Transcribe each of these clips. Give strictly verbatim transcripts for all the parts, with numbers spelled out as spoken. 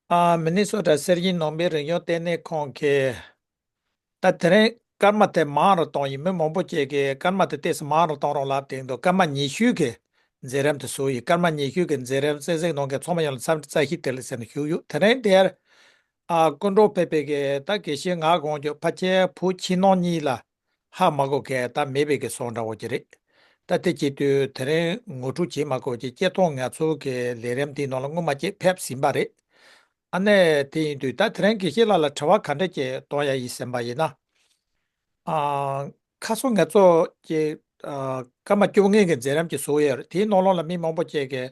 ཨ། མི་ནི་སོ་ཊ་གསེར་གྱི་ནོར་བུའི་རིག་གཞུང་ལྟེ་གནས་ཁང་གིས། ད་དེ་རིང་སྐར་མ་དེ་མང་རུ་གཏོང་ཡིན། མི་མང་པོ་ཅིག་གིས་སྐར་མ་དེ་ཏོག་ཙམ་མང་རུ་གཏོང་རོགས་ལབ་དེ་འདུག་སྐར་མ་ཉི་ཤུ་གི་མཛད་རིམ་དེ་བཟོས་ཡིན། སྐར་མ་ཉི་ཤུ་གི་མཛད་རིམ་གསན་གཟིགས་གནང་མཁན་ཚང་མ་ཡོངས་ལ་འཚམས་འདྲི་བཀྲ་ཤིས་བདེ་ལེགས་ཟེར་ནས་ཞུས་ཡོད། དེ་རིང་དེར། ཨ། སྐུ་མགྲོན་ཕེབས་པའི་གི་ད་དགེ་བཤེས་ངག་དབང་ཆོས་ཕལ་ཆེར་བོད་ཕྱི་ནང་གཉིས་ལ་ཧ་མ་གོ་མཁན་ད་མེད་པའི་གི་བཟོ་འདྲ་བོ་ཅིག་རེད། ད་དེ་བྱེད་དུས་དེ་རིང་ངོ་སྤྲོད་བྱེད་མ་དགོས་ཀྱི་སྤྱིར་བཏང་ང་ཚོ་གི་ལས་རིམ་འདིའི་ནང་ལ་སྔོན་མ་ཅིག་ཕེབས་ཟིན་པ་རེད། ཨ་ནི་དེ་ཡིན་དུས་ད་དེ་རིང་དགེ་བཤེས་ལགས་ལ་དྲི་བ་ག་འདྲ་ཅིག་གཏོང་ཡ་ཡིན་ཟིན་པ་ཡིན་ན། ཨ། ཁ་སང་ང་ཚོ་གི། ཨ། སྐར་མ་བཅོ་ལྔའི་གི་མཛད་རིམ་ཅིག་བཟོ་ཡོད་རེད། དེའི་ནང་ལོགས་ལ་མི་མང་པོ་ཅིག་གིས།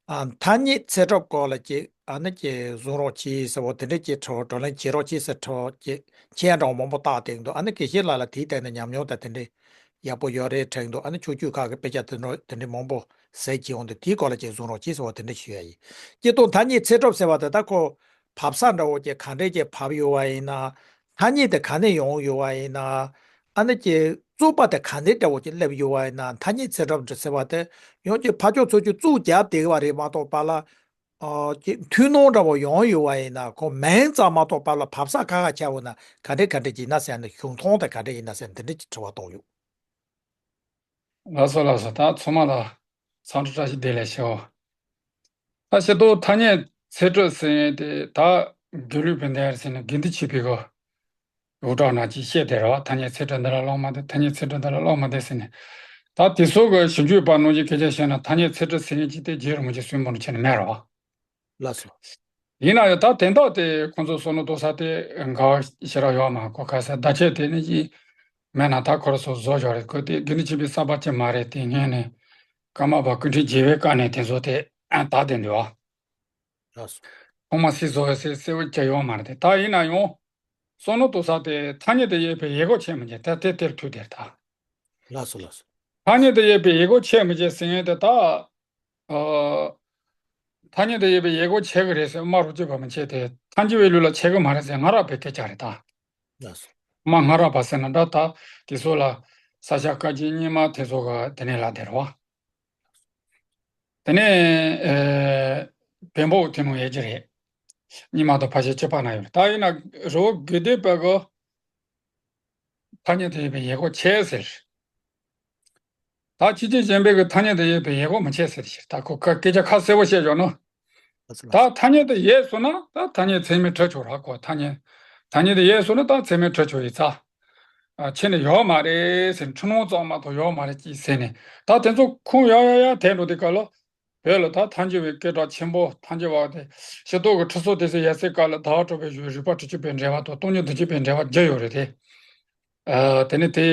ཨ། ཐ་སྙད་ཚད་གྲུབ་སྐོར་ལ་ཅིག་ཨ་ནི་ཅིག་གསུང་རོགས་གྱིས་ཟེར་བ་དེ་འདྲ་ཅིག་དྲི་བ་བགྲོ་གླེང་བྱེད་རོགས་གྱིས་ཟེར་དྲི་བ་ཅིག་མཆན་འདྲ་བོ་མང་པོ་བཏགས་བསྡད་འདུག་ཨ་ནི་དགེ་བཤེས་ལགས་ལ་དེའི་ཐད་ནས་ཉམས་མྱོང་དང་དེ་འདྲ་ཡག་པོ་ཡོད་རེད་དྲན་འདུག་ཨ་ནི་ཕྱོགས་བསྐྱོད་ཁག་གི་དཔེ་ཆ་དེ་འདྲ་དེ་འདྲ་མང་པོ་གཟིགས་ཀྱི་ཡོང་དུས་དེའི་སྐོར་ལ་ཅིག་གསུང་རོགས་གྱིས་ཟེར་བ་དེ་འདྲ་ཞུ་ཡ་ཡིན། སྤྱིར་བཏང་ཐ་སྙད་ཚད་གྲུབ་ཟེར་བ་དེ་ད་ཁོ་བབས་ས་འདྲ་བོ་ཅིག་ག་འདྲས་ཅིག་བབས་ཡོད་པ་ཡིན་ན། ཐ་སྙད་དེ་ག་ནས་ཡོང་ཡོད་པ་ཡིན་ན། ཨ་ནི་ཅིག་རྩོད་པ་དེ་ག་འདྲས་འདྲ་བོ་ཅིག་སླེབས་ཡོད་པ་ཡིན་ན། ཐ་སྙད་ཚད་གྲུབ་འདྲ་ཟེར་བ་དེ་ཡང་ཅིག་ཕར་ཕྱོགས་ཚུར་ཕྱོགས་རྩོད་རྒྱབ་བསྡད་པ་རེད་མ་གཏོགས་པ་ལ། ཨ། ཅིག་ཐུན་མོང་འདྲ་བོ་ཡོང་ཡོད་པ་ཡིན་ན། ཁོ་མིང་ཙམ་མ་གཏོགས་པ་ལ་བབས་ས་ཁ་ཁ་ཆགས་ཡོད་ན་ག་འདྲས་ག་འདྲས་ཅིག་ཡིན་ན་ཟེར་ནས་གཞུང་མཐོང་དེ་ག་འདྲས་ཡིན་ན་ཟེར་ནས་འདི་འདྲས་ཀྱི་དྲི་བ་གཏོང་ཡོད། ལགས་སོ་ལགས་སོ། ད་ཚང་མ་ལ་འཚམས་འདྲི་བཀྲ་ཤིས་བདེ་ལེགས་ཞུ། ད་སྤྱིར་བཏང་ཐ་སྙད་ཚད་གྲུབ་ཟེར་མཁན་དེ་ད་དགེ་ལུགས་པའི་འདི་ཟེར་ནས་དགེ་འདུན་ཆོས་འཕེལ་གྱི་ཡོངས་གྲགས་ནང་ཅིག་བཤད་དེ་རེད་བ། ཐ་སྙད་ཚད་གྲུབ་འདི་ལ་ལོག་མ་བསྡད། ཐ་སྙད་ཚད་གྲུབ་འདི་ལ་ལོག་མ་བསྡད་ཟེར་ནས། ད་དེ་ཚོ་གི་ཞིབ་འཇུག་པ་ནང་བཞིན་སྐད་ཆ་བཤད་ན་ཐ་སྙད་ཚད་གྲུབ་ཟེར་མཁན་ཅིག་དེ་རྗེ་རིན་པོ་ཆེ་གསུངས་པ་ནང་བཞིན་མེད་རེད་བ། ལགས་སོ། ཡིན་ན་ཡང་ད་དེ་འདྲ་དེ་ཁོང་ཚོ་བསམ་བློ་གཏོང་ས་དེ་འགལ་བ་ཞེ་དྲག་ཡོད་མ་རེད། ཁོ་ག་ས་བརྡ་ཆད་དེ་ནི་ཅི་མེད་ན་ད་ཁོ་རང་ཚོ་བཟོ་བཞག་རེད། ཁོ་དེ་དགེ་འདུན་ཆོས་འཕེལ་གསར་པ་ཅིག་མ་རེད། དེ་སྔོན་ནས་ཀརྨ་པ་ཀུན་མཁྱེན་རྒྱལ་བའི་སྐབས་ནས་དེ་ཚོ་དེ་དར་བསྡད་འདུག་ཨ། ལགས་སོ། ཐོག་མ་སུས་བཟོ་ཡོད་ཟེར་གསལ་པོ་ཅིག་ཡོད་མ་རེད་དེ། ད་ཡིན་ན་ཡང་བསམ་བློ་གཏོང་ས་དེ་ཐ་སྙད་དུ་ཡོད་པའི་ཡུལ་སྐོར་ཆེ་མི་ཆེ་ད་དེ་དེར་ཐུག་དེར་ད། ལགས་སོ་ལགས་སོ། ཐ་སྙད་དུ་ཡོད་པའི་ཡུལ་སྐོར་ཆེ་མི་ཆེ་ཟེར་མཁན་དེ་ད། ཨ། ཐ་སྙད་དུ་ཡོད་པའི་ཡུལ་སྐོར་ཆེ་གི་རེད་ཟེར་སྨྲ་རུ་གཅོད་པ་མི་བྱེད་དེ། ཐལ་འགྱུར་བའི་ལུགས་ལ་ཆེ་གི་མ་རེད་ཟེར་སྔ་རབས་པའི་སྐད་ཆ་རེད་ད། ལགས་སོ། མ་སྔ་རབས་པ་ཟེར་ན་འདྲ་ད། དེ་ཚོ་ལ་ས་སྐྱ་བཀའ་བརྒྱུད་རྙིང་མ་དེ་ཚོ་གི་དེ་ནས་ལ་དེ་རེད་བ། དེ་ནས་ཨེ། བོན་པོ་དེ་ནང་ཡོད་ཀྱི་རེད། རྙིང་མ་དང་ཕལ་ཆེར་གཅིག་པ་ན་ཡོད་རེད། ད་ཡིན་ན་རི་བོ་དགེ་ལྡན་པ་གི་ཐ་སྙད་དུ་ཡོད་པའི་ཡུལ་སྐོར་ཆེ་ཟེར། ད་ཕྱི་རྒྱལ་གཞན་པའི་གི་ཐ་སྙད་དུ་ཡོད་པའི་ཡུལ་སྐོར་མི་ཆེ་ཟེར་ཞེས། ད་ཁོ་ཁ་སྐད་ཆ་ཁ་གསལ་པོ་བཤད་ཆོག་ནོ། ད་ཐ་སྙད་དུ་ཡོད་སོང་ན་ད་ཐ་སྙད་ཚད་མས་གྲུབ་ཆོག་ར། ཁོ་ཐ་སྙད། ཐ་སྙད་དུ་ཡོད་སོང་ན་ད་ཚད་མས་གྲུབ་ཆོག་ཡིན་ཙང་། ཨ། ཁྱེད་ནི་ཡོད་མ་རེད་ཟེར། འཁྲུལ་སྣང་ཙམ་མ་གཏོགས་ཡོད་མ་རེད་ཅེས་ཟེར་ནས། ད་དེ་ཚོ་ཁུངས་ཡག་ཡག་ཡག་དེད་འགྲོ་དུས་སྐབས་ལ། བོད་ལ་ད་ཐལ་འགྱུར་བའི་སྐད་གྲགས་ཆེན་པོ་ཐལ་འགྱུར་བ་དེ། ཕྱི་ལོགས་ཀྱི་ཁྲི་སྲོང་ལྡེ་བཙན་ཡབ་སྲས་སྐབས་ལ་ཟླ་བ་གྲགས་པའི་གཞུང་རིག་པ་དྲུག་ཅུ་པའི་འགྲེལ་པ་དང་སྟོང་ཉིད་བདུན་ཅུ་པའི་འགྲེལ་པ་བརྒྱབ་ཡོད་རེད་དེ། ཨ། དེ་ནི་དེ་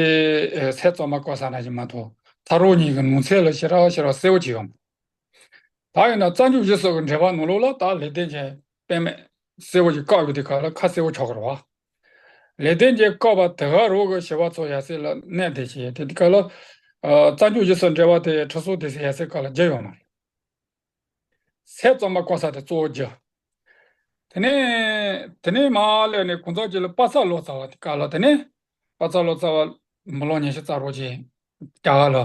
ཚད་ཙམ་མ་བཀོད་ས་ན་ཞིག་མ་གཏོགས་མཐར་རོ་གཉིས་ཀྱི་ནང་ཚན་ལ་ཞེ་དྲག་ཞེ་དྲག་གསལ་པོ་ཅིག་ཡོད། ད་ཡིན་ན་རྩ་འཇུག་བཞི་སོགས་ཀྱི་འགྲེལ་པ་ནང་ལོགས་ལ་ད་ལེགས་ལྡན་འབྱེད་དཔེ་མེད་གསལ་པོ་ཞིག་བཀག་ཡོད་དུས་སྐབས་ལ་ཁ་གསལ་པོ་ཆགས་ཀྱི་རེད་བ། ལེགས་ལྡན་འབྱེད་བཀག་པ་དེ་ག་རོགས་ཀྱི་ཞི་བ་འཚོ་ཡབ་སྲས་ལ་གནས་དེ་བྱས་དེ་དུས་སྐབས་ལ། ཨ། རྩ་འཇུག་བཞི་སོགས་འགྲེལ་པ་དེ་ཁྲི་སྲོང་ལྡེ་བཙན་ཡབ་སྲས་སྐབས་ལ་བརྒྱབ་ཡོད་མ་རེད། ཚད་ཙམ་མ་བཀོད་ས་དེ་གཙོ་བོ་བརྒྱབ། དེ་ནས་དེ་ནས་མར་སླེབས་ནས་གང་ཟག་ཅིག་ལ་དཔག་བསམ་ལོ་ཙཱ་བ་དེ་སྐབས་ལ། དེ་ནས་དཔག་བསམ་ལོ་ཙཱ་བ་མི་ལོ་ཉི་ཤུ་རྩ་དྲུག་ཅིག་རྒྱ་གར་ལ་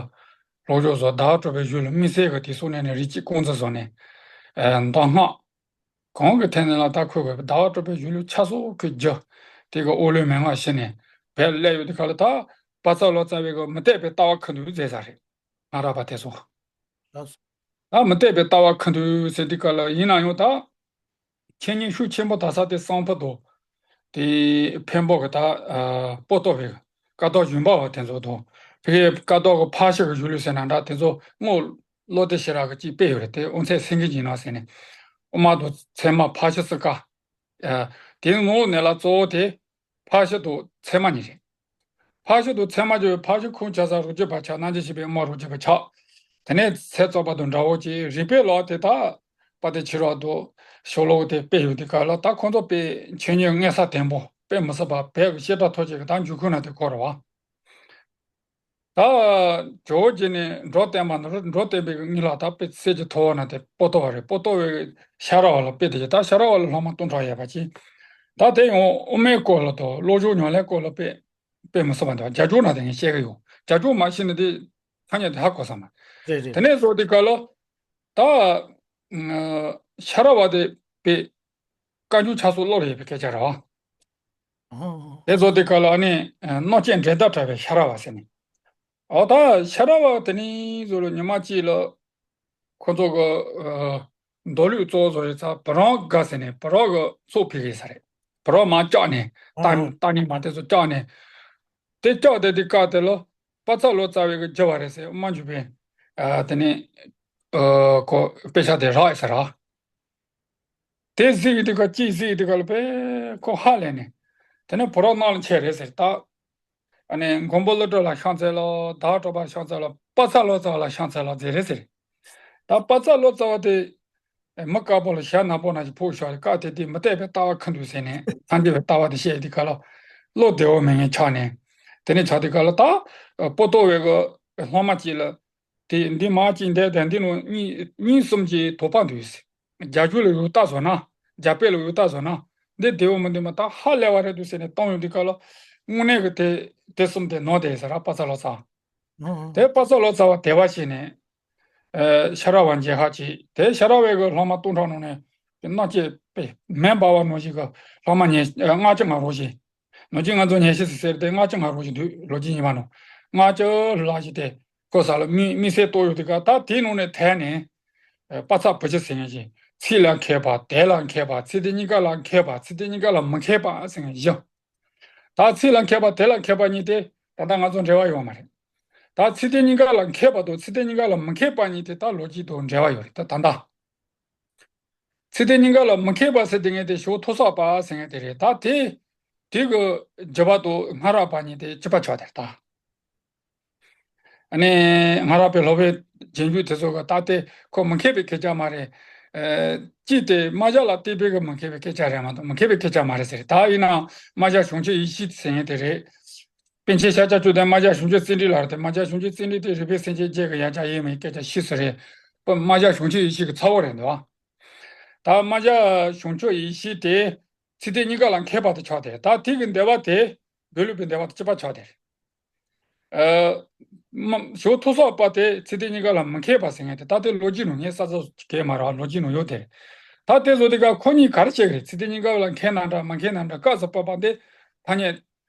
སློབ་སྦྱོང་སོགས་ཟླ་བ་གྲགས་པའི་གཞུང་ལུགས་དམིགས་བསལ་གྱི་དེ་སོགས་ནས་ནས་རིགས་གཅིག་རྐང་འཛིན་བཟོས་ནས། ཨ། མདོ་སྔགས་གང་གི་ཐད་ནས་ལ་ད་ཁོས་གི་ཟླ་བ་གྲགས་པའི་གཞུང་ལུགས་ཆ་ཚང་ཁོས་བསྒྱུར། དེ་གི་ཨོ་ལོའི་མན་ངག་ཤེས་ནས་བོད་སླེབས་ཡོང་དུས་སྐབས་ལ་ད་དཔག་བསམ་ལོ་ཙཱ་བའི་གི་མུ་སྟེགས་པའི་ལྟ་བ་ཁུ་འདུག་མཛད་ས་རེད། སྔ་རབས་པ་དེ་ཚོ། ལགས་སོ། ད་མུ་སྟེགས་པའི་ལྟ་བ་ཁུ་འདུག་ཟེར་དུས་སྐབས་ལ་ཡིན་ན་ཡང་ད། ཁྱེད་ཉིད་ཤུགས་ཆེན་པོ་དར་ས་དེ་གསང་ཕུ་དང་། དེ་འཕན་པོ་གི་ད། ཨ། པོ་ཏོ་བའི་བཀའ་བརྡ་བཞུགས་པ་བ་དེ་ཚོ་དང་། དེ་གའི་བཀའ་བརྡ་གི་ཕར་ཕྱིན་གྱི་གཞུང་ལུགས་ཟེར་ན་འདྲ། དེ་ཚོ་རྔོག་བློ་བདེ་ཞེ་དྲག་གིས་ཅིག་སྤེལ་ཡོད་རེད་དེ། དབུ་ཚད་སེང་གེ་ཅིག་ནང་ཟེར་ནས། དབུ་མ་དང་ཚད་མ་ཕར་ཕྱིན་གསུམ་ཀ། ཨ། དེའི་ནང་ནས་ལ་གཙོ་བོ་དེ། ཕར་ཕྱིན་དང་ཚད་མ་གཉིས་རེད། ཕར་ཕྱིན་དང་ཚད་མ་གཉིས། ཕར་ཕྱིན་ཁུངས་ཆ་ས་རང་རྒྱུད་པ་ཆགས། རྣམ་འབྱེད་ཤེས་པའི་དབུ་མ་རང་རྒྱུད་པ་ཆགས། དེ་ནས་ཚད་རྩོད་པ་དང་འདྲ་བོ་ཅིག་རིགས་པའི་ལུགས་དེ་ད་དཔལ་ལྡན་ཆོས་གྲགས་དང་ཤོ་ལོ་ཀ་དེ་སྤེལ་ཡོང་དུས་སྐབས་ལ། ད་ཁོང་ཚོ་དཔེ་ཆོས་ཉིད་མངོན་གསལ་དོད་པོ། དཔེ་མི་སྲིད་པ་བོད་ཀྱི་བཤད་གྲྭ་ཐོག་ཅིག་གི་ད་འབྱུང་ཁུངས་ན་དེ་གོ་རེད་བ། ད་ཇོ་བོ་རྗེ་ནས་འགྲོ་བསྟན་པ་ནང་རུ་འགྲོ་བསྟན་པའི་གི་གཉིས་ལ་ད་དཔེ་གསེར་གྱི་ཐུབ་པ་ན་དེ་པོ་ཏོ་བ་རེད། པོ་ཏོ་བའི་ཤ་ར་བ་ལ་དཔེ་དེ་ཅིག་ད་ཤ་ར་བ་ལ་སློབ་མ་སྟོང་ཕྲག་ཡོད་པ་ཅིག་ད་དེ་ཡང་དབུ་མའི་སྐོར་ལ་དང་བློ་སྦྱོང་ཉམས་ལེན་སྐོར་ལ་དཔེ་དཔེ་མི་སྲིད་པ་འདུག་རྒྱ་ཇོ་ན་དེ་ངས་བཤད་གི་ཡོད། རྒྱ་ཇོ་མ་ཤེས་ན་དེ་ཐ་སྙད་དེ་ཧ་གོ་ས་མ་རེད། རེད། དེ་ནས་བཟོ་དེ་ག་ལ་ད་ཤ་ར་བ་དེ་དཔེ་ བཀའ་འགྱུར་ཆ་ཚང་ཀློག་རེད་པའི་སྐད་ཆ་རེད་བ། ཨོ། དེ་ཚོ་དེ་ག་ལ་ཨ་ནི་ཨ་རྣམ་དཔྱོད་འགྲན་ཟླ་བྲལ་བའི་ཤ་ར་བ་ཟེར་ནས། ཨོ་ད་ཤ་ར་བ་དེ་ནི་ཚོ་ལ་ཉི་མ་གཅིག་ལ་ཁོ་ཚོ་གི་ཨ་མདོ་ལུགས་གཙོ་བོ་བཟོ་ཡི་ཚ་བུ་རམ་སྒར་ཟེར་ནས་བུ་རམ་གི་ཚོགས་ཕེབས་ཡི་ས་རེད། བུ་རམ་མར་བཅག་ནས་ཨོ། རྟ་རྟ་ནི་མ་དེ་ཚོ་བཅག་ནས། དེ་བཅག་དེ་དེ་བཀག་དེ་ལ་པ་ཚ་ལོ་ཙཱ་བའི་གི་རྒྱུ་བ་རེད་ཟེར་དབུ་མ་འཇུག་པའི་ཨ་དེ་ནི་ཨ་ཁོ་དཔེ་ཆ་དེ་རག་ཡི་ས་ར། དེ་གཟིགས་དུས་ག་ཅི་གཟིགས་དུས་ག་ལ་པས་ཁོ་ཧ་ལས་ནས། དེ་ནས་བུ་རམ་ནང་ལ་ཆས་རེད་ཟེར་ད། ཨ་ནི་མགོན་པོ་ཀླུ་སྒྲུབ་ལ་ཕྱག་འཚལ་ལོ། ཟླ་བ་གྲགས་པ་ལ་ཕྱག་འཚལ་ལོ། པ་ཚ་ལོ་ཙཱ་བ་ལ་ཕྱག་འཚལ་ལོ་ཟེར་རེད་ཟེར། ད་པ་ཚ་ལོ་ཙཱ་བ་དེ་མི་དཀར་པོ་ལ་ཞྭ་ནག་པོ་ནང་བཞིན་ཕུག་ཤོག་ལ་བཀག་དེ་དེ་མི་བལྟས་པའི་ལྟ་བ་ཁུ་འདུག་ཟེར་ནས་ཐལ་འགྱུར་བའི་ལྟ་བ་དེ་བཤད་དུས་ག་ལ་བློ་བདེ་བོ་མེད་མཁན་ཆགས་ནས། དེ་ནས་ཆགས་དུས་ག་ལ་ད་པོ་ཏོ་བའི་གི་སློབ་མ་གཅིག་ལ། དེ་འདི་མ་གཅིག་འདས་དང་འདི་ནང་གཉིས་གཉིས་གསུམ་གྱི་དོགས་པ་འདུག་ཟེར། རྒྱ་རྒྱུ་ལ་ཡོད་ལྟ་བཟོ་ན། རྒྱ་དཔེ་ལ་ཡོད་ལྟ་བཟོ་ན། འདི་བདེ་བོ་མི་འདུག་མ་ད་ཧ་ལས་བ་རེད་འདུག་ཟེར་ནས་བཏང་ཡོང་དུས་ག་ལ། དངོས་གནས་ཀྱི་དེ་དེ་གསུམ་དེ་ནོར་དེ་ཟེར་ར་པ་ཚ་ལོ་ཙཱ། ཨོ། དེ་པ་ཚ་ལོ་ཙཱ་བ་དད་པ་བྱས་ནས། ཨ་ཤ་ར་བ་མཇལ་ཁ་བྱས་དེ་ཤ་ར་བའི་གི་སློབ་མ་སྟོང་ཕྲག་ནང་ནས་རྣམ་དཔྱོད་དཔེ་མེ་འབར་བ་ནང་བཞིན་གི་སློབ་མ་ཉེ་ལྔ་བཅུ་ང་རོ་བཞིན། ནོར་གྱི་ང་ཚོ་ཉན་ཤེས་སུ་ཟེར་ཏེ་ལྔ་བཅུ་ང་རོ་ཞིག་འདུག་ལོ་རྒྱུས་ཉི་མ་ནང་ལྔ་བཅུ་ལྷག་ཞིག་སྟེ་ཁོ་ས་ལ་དམིགས་དམིགས་བསལ་གཏོགས་ཡོད་དེ་ག་ད་དེའི་ནང་ནས་དལ་ནས་པ་ཚ་བུ་ཆེ་ཟེར་མཁན་ཞིག་ཚིག་ལ་མཁས་པ་དད་ལ་མཁས་པ་ཚིག་དེ་གཉིས་ཀ་ལ་མཁས་པ་ཚིག་དེ་གཉིས་ཀ་ལ་མི་མཁས་པ་ཟེར་མཁན་བཞི། ད་ཚིག་ལ་མཁས་པ་དད་ལ་མཁས་པ་གཉིས་དེ་ད་ལྟ་ང་ཚོ་འབྲེལ་བ་ཡོད་མ་རེད། ད་ཚིག་དེ་གཉིས་ཀ་ལ་མཁས་པ་དང་ཚིག་དེ་གཉིས་ཀ་ལ་མི་མཁས་པ་གཉིས་དེ་ད་ལོ་རྒྱུས་དང་འབྲེལ་བ་ཡོད་རེད་ད་ད་ལྟ། ཚིག་དེ་གཉིས་ཀ་ལ་མི་མཁས་པ་ཟེར་དེ་ངས་དེ་ཞོ་ཐོ་སོགས་པ་ཟེར་ངས་དེ་རེད་ད་དེ། དེ་གི་རྒྱུ་བ་དང་སྔ་རབས་པ་གཉིས་དེ་གཅིག་པ་ཆགས་དེ་རེད་ད། ཨ་ནི་སྔ་རབས་པའི་སློབ་དཔོན་རྗེས་འཇུག་དེ་ཚོ་གི་ད་དེ་ཁོ་མི་མཁས་པའི་སྐད་ཆ་མ་རེད། ཨ་ཅི་སྟེ་རྨ་བྱ་ལ་བརྟེན་པའི་གི་མི་མཁས་པའི་སྐད་ཆ་རེད་མ་གཏོགས་མི་མཁས་པའི་སྐད་ཆ་མ་རེད་ཟེར་ད་ཡིན་ནའང་རྨ་བྱ་བྱང་ཆུབ་ཡེ་ཤེས་ཟེར་ངས་དེ་རེད། པཎ་ཆེན་ཤཱཀྱ་མཆོག་དང་རྨ་བྱ་བྱང་ཆུབ་རྩེ་འགྲན་ལ་རེད་དེ་རྨ་བྱ་བྱང་ཆུབ་རྩེ་འགྲན་དེ་རིག་པའི་སེམས་ཅན་བརྒྱད་ཀྱི་ཡང་བསྐྱར་ཡིན་མིན་སྐད་ཆ་ཤེས་སུ་རེད། པ་རྨ་བྱ་བྱང་ཆུབ་ཡེ་ཤེས་ཀྱི་ཚ་བོ་རེད་འདུག་ད་རྨ་བྱ་བྱང་ཆུབ་ཡེ་ཤེས་དེ་ཚིག་དེ་གཉིས་ཀ་ལ་མཁས་པ་དེ་ཆགས་དེ་ད་དེ་གི་འདོད་པ་དེ་དགེ་ལུགས་པའི་འདོད་པ་དེ་གཅིག་པ་ཆགས་དེ། ཨ་མ་ཞོ་ཐོ་སོགས་པ་དེ་ཚིག་དེ་གཉིས་ཀ་ལ་མི་མཁས་པ་ཟེར་མཁན་དེ་ད་དེ་ལོ་རྒྱུས་ནང་ངས་ས་ཚ་གས་མ་ར་ལོ་རྒྱུས་ནང་ཡོད་དེ། ད་དེ་བཟོ་དེ་ག་ཁོ་གཉིས་ག་རེ་བྱེད་གི་རེད་ཚིག་དེ་གཉིས་ཀ་ལ་མཁས་ན་འདྲ་མ་མཁས་ན་འདྲ་སྐབས་སུ་བབ་པ་འདི་ཐ་སྙད།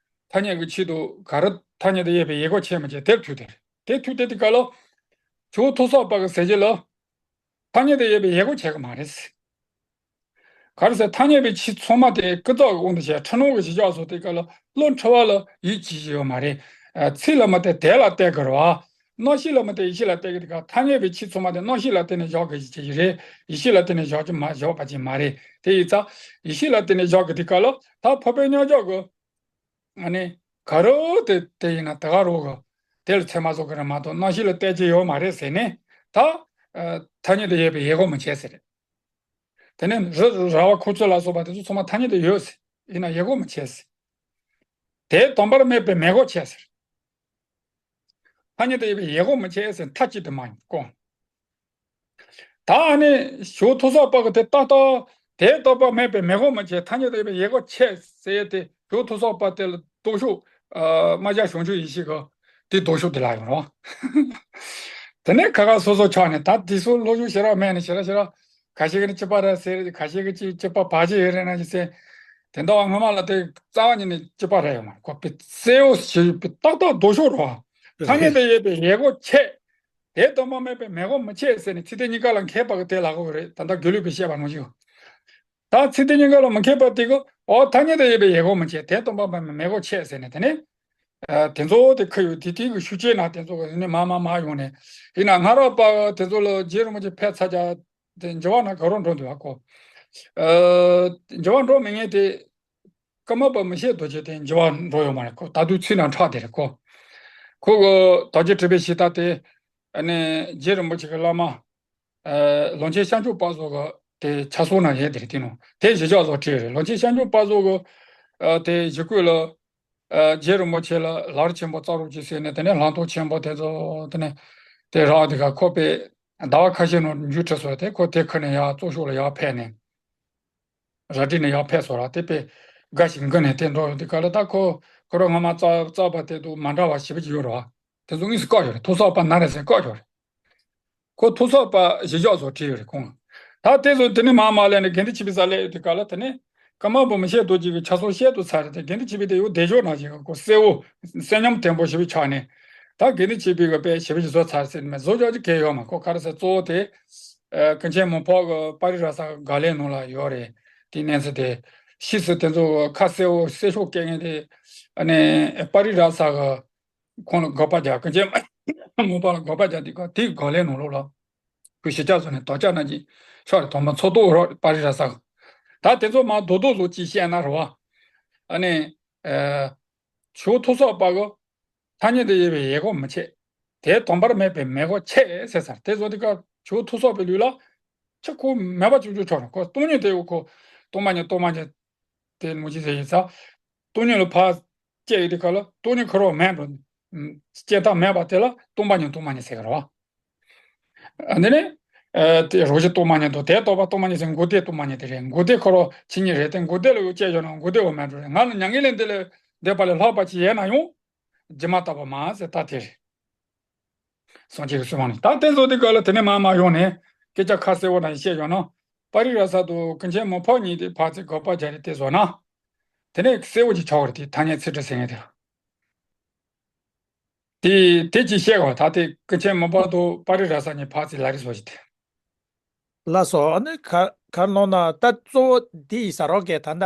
ཐ་སྙད་ཀྱི་ཆེད་དུ་ག་རེ་ཐ་སྙད་དུ་ཡོད་པའི་ཡི་གེ་ཆད་མི་ཆད་དེར་ཐུག་དེར་དེ་ཐུག་དེ་དེ་ག་ལོ། ཇོ་བོ་ཐོ་སོག་པ་གི་ཟེར་གྱི་ལོ། ཐ་སྙད་དུ་ཡོད་པའི་ཡི་གེ་ཆད་གི་མ་རེད། ག་རེ་ཟེར་ཐ་སྙད་པའི་ཆོས་ཚང་མ་དེ་ཀུན་རྫོབ་ཀྱི་དབང་དུ་བྱས་འཁྲུལ་སྣང་གི་གཞི་བཞག་བཟོ་དེ་ག་ལོ་བློ་འཁྲུལ་བ་ལ་ཡིད་ཆེས་ཀྱི་ཡོད་མ་རེད། ཚིག་ལ་མ་བལྟས་དད་ལ་བལྟས་དགོས་རེད་བ། རྣམ་ཤེས་ལ་མ་བལྟས་ཡེ་ཤེས་ལ་བལྟས་ཀྱི་དེ་ག་ཐ་སྙད་པའི་ཆོས་ཚང་མ་དེ་རྣམ་ཤེས་ལ་བརྟེན་ནས་བཞག་དགོས་ཀྱི་རེད། ཡེ་ཤེས་ལ་བརྟེན་ནས་བཞག་རྒྱུ་མ་བཞག་པ་ཅིག་མ་རེད། དེ་ཡིན་ཙང་ཡེ་ཤེས་ལ་བརྟེན་ནས་བཞག་གི་དེ་ག་ལོ་ད་འཕགས་པའི་མཉམ་གཞག་གི་ཨ་ནི་ག་རུ་དེ་དེ་ཡིན་ན་དེ་ག་རུ་གི་དེ་ལ་ཚད་མ་བཟོ་གི་རེད་མ་གཏོགས་རྣམ་ཤེས་ལ་བལྟས་ཀྱི་ཡོད་མ་རེད་ཟེར་ནས་ད་ཐ་སྙད་དུ་ཡོད་པའི་ཡི་གེ་མི་ཆད་ཟེར། དེ་ནས་རི་ར་བ་ཁུ་ཚུར་ལ་སོགས་པ་དེ་ཚོ་ཚང་མ་ཐ་སྙད་དུ་ཡོད་ཟེར་ཡིན་ན་ཡི་གེ་མི་ཆད་ཟེར། དེ་དང་པོར་སྨྲས་པའི་མི་གེ་ཆད་ཟེར། ཐ་སྙད་དུ་ཡོད་པའི་ཡི་གེ་མི་ཆད་ཟེར་མཐའ་གཅིག་ཏུ་མ་ཡིན་གོ། ད་ཨ་ནི་ཞོ་ཐོ་སོག་པ་གི་དེ་ཏག་ཏག་དེ་ལྟ་བུ་སྨྲས་པའི་མི་གེ་མི་ཆད་ཐ་སྙད་དུ་ཡོད་པའི་ཡི་གེ་ཆད་ཟེར་ཏེ་ཞོ་ཐོ་སོག་པ་དེ་ལ་ལྡོག་ཕྱོགས་རྨ་བྱ་བྱང་ཆུབ་ཡེ་ཤེས་ཀྱི་དེ་ལྡོག་ཕྱོགས་དེ་ལ་ཡོང་རོགས། དེ་ནས་ཁ་ཁ་སོ་སོ་ཆགས་ནས་ད་དེ་ཚོ་ལོ་རྒྱུས་ཞེ་དྲག་མེད་ནས་ཞེ་དྲག་ཞེ་དྲག་ཁ་ཤས་ཀྱིས་ནི་གཅིག་པ་རེད་ཟེར་ཁ་ཤས་ཀྱིས་གཅིག་གཅིག་པ་བར་ཆད་ཡོད་རེད་ན་ཞེས་ཟེར། དེ་འདྲ་བ་སྔ་མ་ལ་དེ་རྩ་བ་ཉིད་ནས་གཅིག་པ་རེད་ཡོད་མ་རེད་ཁོ་དཔེ་གསལ་བོ་ཞིག་དཔེ་ཏག་ཏག་ལྡོག་ཕྱོགས་རོ། ཐ་སྙད་དུ་ཡོད་པའི་ཡི་གེ་ཆད། དེ་དང་པོར་སྨྲས་པའི་མི་གེ་མི་ཆད་ཟེར་ནས་ཚིག་དེ་གཉིས་ཀ་ལ་མཁས་པ་གི་དེ་ལ་གོ་གི་རེད་ད་ལྟ་དགེ་ལུགས་པས་བཤད་པ་ནང་བཞིན། ད་ཚིག་དེ་གཉིས་ཀ་ལ་མི་མཁས་པ་དེ་གི་ཨོ་ཐ་སྙད་དུ་ཡོད་པའི་ཡི་གེ་མི་ཆད་དེ་དང་པོར་སྨྲས་པའི་མི་གེ་ཆད་ཟེར་ནས་དེ་ནས། དེ་ཚོ་དེ་ཁ་ཡོད་དེ་དེ་གི་ཤུགས་ཆེ་ན་དེ་ཚོ་གི་ནི་མ་མ་མ་ཡོང་ནས་ཡིན་ན་སྔ་རབས་པ་དེ་ཚོ་ལ་རྗེ་རིན་པོ་ཆེ་ཕེབས་ཚར་ཀྱང་དེ་འགྱུར་བ་ན་ག་རུ་འགྲོ་འདུག་ཨ་ཁོ། འགྱུར་བ་འགྲོ་མི་ངེས་དེ། ཀརྨ་པ་མི་ཤེས་རྡོ་རྗེ་དེ་འགྱུར་བ་འགྲོ་ཡོད་མ་རེད་ཁོ་ད་དུང་ཚུལ་ན་འཁྲབ་དེ་རེད་ཁོ། ཁོ་གི་དོལ་རྒྱལ་ཁྲི་པའི་ཞིག་ད་དེ། ཨ་ནི་རྗེ་རིན་པོ་ཆེ་གི་བླ་མ། ལོངས་སྤྱོད་ཤར་ཕྱོགས་པ་ཚོ་གི་དེ་ཆ་སོགས་ན་ཡོད་དེ་རེད་དེ་ནོ་དེ་གཞི་བཞག་བཟོ་བྲིས་རེད་ལོངས་སྤྱོད་ཤར་ཕྱོགས་པ་ཚོ་གི། དེ་གཞི་བཀོད་ལ། རྗེ་རིན་པོ་ཆེ་ལ་ལར་ཆེན་པོ་རྩ་རོགས་ཀྱི་ཟེར་ནས་དེ་ནས་ལྷ་ཐོ་ཆེན་པོ་དེ་ཚོ་དེ་ནས་དེ་རག་དེ་ག་ཁོ་པས་ཟླ་བ་ཁ་ཤས་ནང་མཇུག་ཁྲིད་སོང་དེ་ཁོ་དེ་ཁ་ནས་ཡར་གཙོ་ཤོག་ལ་ཡར་ཕེབས་ནས། རལ་གྲི་ནས་ཡར་ཕེབས་སོང་ར་དེ་པས་དགའ་ཞིང་འགུལ་ནས་དེ་འགྲོ་ཡོང་དུས་ག་ལ་ད་ཁོ་ཁོ་རང་སྔ་མ་རྩ་རྩ་བ་དེ་དུ་མ་འདྲ་བ་ཞེ་པོ་ཅིག་ཡོད་རེད་བ། དེ་ཚོ་དངོས་སུ་བཀག་ཡོད་རེད་ཐོ་སོག་པ་ན་རེ་ཟེར་བཀག་ཡོད་རེད། ཁོ་ཐོ་སོག་པ་གཞི་བཞག་བཟོ་བྲིས་ཡོད་རེད་ཁོང་ལ། ད་དེ་ཚོ་དེ་ནས་མ་མ་ལས་ནས་དགེ་འདུན་ཆོས་འཕེལ་ས་སླེབས་ཡོང་དུས་ག་ལ་དེ་ནས་ ཀརྨ་པ་མི་ཤེས་རྡོ་རྗེ་གི་ཆ་ཚང་བཤད་དུ་ཚར་རེད་དེ། དགེ་འདུན་ཆོས་འཕེལ་དེ་ཡོད་བདེ་ཕྱོགས་ནང་བཞིན་གོ་གསལ་བོ་གསོན་ཉམས་དོད་པོ་ཞེ་པོ་ཆགས་ནས། ད་དགེ་འདུན་ཆོས་འཕེལ་གི་དཔེ་ཞེ་པོ་ཞིག་བཟོ་ཚར་ཟེར་ནས་མེད། བཟོ་རྒྱུ་གལ་ཡོད་མ་ཁོ་ག་རེ་ཟེར། གཙོ་བོ་དེ་ཀུན་མཁྱེན་མི་ཕམ་གི་པར་རིས་ར་ས་གི་ག་ལེ་ནང་ལ་ཡོད་རེད། དེ་གནས་ཚུལ་དེ་ཕྱིས་སུ་དེ་ཚོ་ཁ་གསལ་བོ་གསལ་ཤོས་སྐྱེ་མཁན་དེ་ཨ་ནི་པར་རིས་ར་ས་གི་ཁོང་ལ་དགག་པ་རྒྱག་ཀུན་མཁྱེན་མི་ཕམ་ལ་དགག་པ་རྒྱག་དེ་ག་དེ་ག་ལེ་ནང་ལོགས་ལ། ཁོས་ཞི་ཆགས་སོང་ནས་དོག་ཅག་ན་གྱི་ཤོག་རེ་དོན་པ་མཚོ་ཏོག་རོགས་པར་རིས་ར་ས་གི། ད་དེ་ཚོ་མ་རྡོག་རྡོག་བཟོ་ཅིག་བཤད་ན་རེད་བ། ཨ་ནི། ཆུ་ཐུགས་སྲོག་པ་གི་ཐ་སྙད་དུ་དབྱེ་བའི་དབྱེ་སྒོ་མི་ཕྱེད། དེ་དོན་པར་མེད་པའི་མེད་སྒོ་ཕྱེད་ཟེར་ཚར། དེ་བཟོ་དུས་སྐབས་ཆུ་ཐུགས་སྲོག་པའི་ལུགས་ལ་ཆུ་ཁོ་མེད་པ་བཅུག་བཅུག་ཆོག་རེད། ཁོ་སྟོང་ཉིད་དེ་ཡོད་ཁོ། སྟོང་པ་ཉིད་སྟོང་པ་ཉིད་དེ་མུ་ཅི་ཟེར་ཡིན་ས། སྟོང་ཉིད་ལ་ཕར་བཅད་ཡོད་དུས་སྐབས་ལ་སྟོང་ཉིད་ཁོ་རང་མེད་འགྲོ། བཅད་ཐབས་མེད་པ་དེ་ལ་སྟོང་པ་ཉིད་སྟོང་པ་ཉིད་ཟེར་གི་རེད་བ། འདི་ནི། དེ་རོ་བཞི་སྟོང་པ་ཉིད་དོ། དེ་རྟོགས་པ་སྟོང་པ་ཉིད་ཟེར། མགོ་བདེ་སྟོང་པ་ཉིད་དེ་རེད། མགོ་བདེ་ཁོ་རང་ཆོས་ཉིད་རེད་དེ། མགོ་བདེ་ལ་ཡོད་ཅེས་བྱུང་ན་མགོ་བདེ་བ་མེད་འགྲོ་རེད། ང་ལ་མྱ་ངན་ལས་འདི་ལས་འདས་པ་ལས་ལྷག་པ་ཅི་ཡོད་ན་ཡང་། སྒྱུ་མ་ལྟ་བུ་མ་ཟད་ད་དེ་རེད། སངས་རྒྱས་ཀྱི་གསུང་བ་ནི་ད་དེ་ཚོ་དེ་ག་ལ་དེ་ནས་མ་མ་ཡོང་ནས་སྐད་ཆ་ཁ་གསལ་བོ་ན་བཤད་ཡོང་ན། པར་རིས་ར་ས་དུ་ཀུན་མཁྱེན་མི་ཕམ་གཉིས་དེ་ཕར་ཚེ་དགག་པ་རྒྱག་རེས་དེ་བཟོ་ན། དེ་ནས་གསལ་བོ་ཅིག་ཆགས་རེད་དེ་ཐ་སྙད་ཚིག་འབྲུ་ཟེར་མཁན་དེ་ལ། དེ་དེ་ཅིག་བཤད་དགོས། ད་དེ་ཀུན་མཁྱེན་མི་ཕམ་དུ་པར་རིས་ར་ས་གཉིས་ཕར་ཚེ་ལ་རིས་བཟོ་ཞིག་དེ། ལགས་སོ། ཨ་ནི་ག་གར་ནོར་ན་ད་གཙོ་བོ་འདི་ཡིན་ས་རོགས་ཀྱི་ད་ལྟ།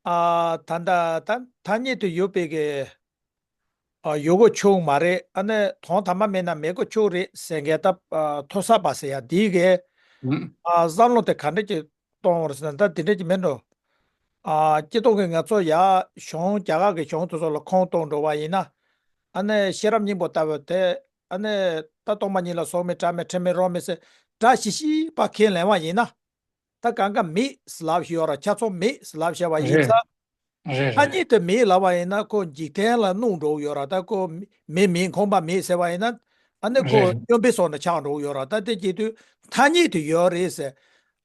ཨ་ད་ལྟ་ད་ཐ་སྙད་དུ་ཡོད་པའི་གི། ཨ་ཡོད་དགོས་ཆོག་མ་རེད། ཨ་ནི་དོན་དམ་པ་མེད་ན་མེད་དགོས་ཆོག་རེད་ཟེར་མཁན་ད་ཐོ་ས་པ་ཟེར་ཡ་འདི་གི། ཨ་བསམ་བློ་དེ་ག་འདྲ་ཅིག་གཏོང་བར་ཟེར་ན་ད་དེ་འདྲ་ཅིག་མེད་འགྲོ། ཨ་སྤྱི་ཐོག་གི་ང་ཚོ་ཡ་གཞུང་རྒྱ་གར་གི་གཞུང་དེ་ཚོ་ལ་ཁུངས་གཏོང་འགྲོ་བ་ཡིན་ན། ཨ་ནི་ཤེས་རབ་སྙིང་པོ་ལྟ་བུ་དེ། ཨ་ནི་ད་སྟོང་པ་ཉིད་ལ་སོགས་མེད་སྒྲ་མེད་དྲི་མེད་རོ་མེད་ཟེར་སྒྲ་ཞིག་ཞིག་པ་ཁས་ལེན་པ་ཡིན་ན། ད་གང་ག་མེད་ཟེར་ལབ་ཞིག་ཡོད་ར། ཆ་ཚང་མེད་ཟེར་ལབ་བྱས་པ་ཡིན་ཙང་། རེད་ཐ་རེད། སྙད་དུ་མེད་ལབ་པ་ཡིན་ན་ཁོ་འཇིག་རྟེན་ལ་སྣང་འགྲོ་གི་ཡོད་ར། ད་ཁོ་མེད་མེད་ཁོམ་པ་མེད་ཟེར་བ་ཡིན་ན། ཨ་ནི་ཁོ་རེད་རེད། སྐྱོན་པའི་ཟོག་འདྲ་ཆགས་འགྲོ་གི་ཡོད་ར། ད་དེ་བྱེད་དུས་ཐ་སྙད་དུ་ཡོད་རེད་ཟེར།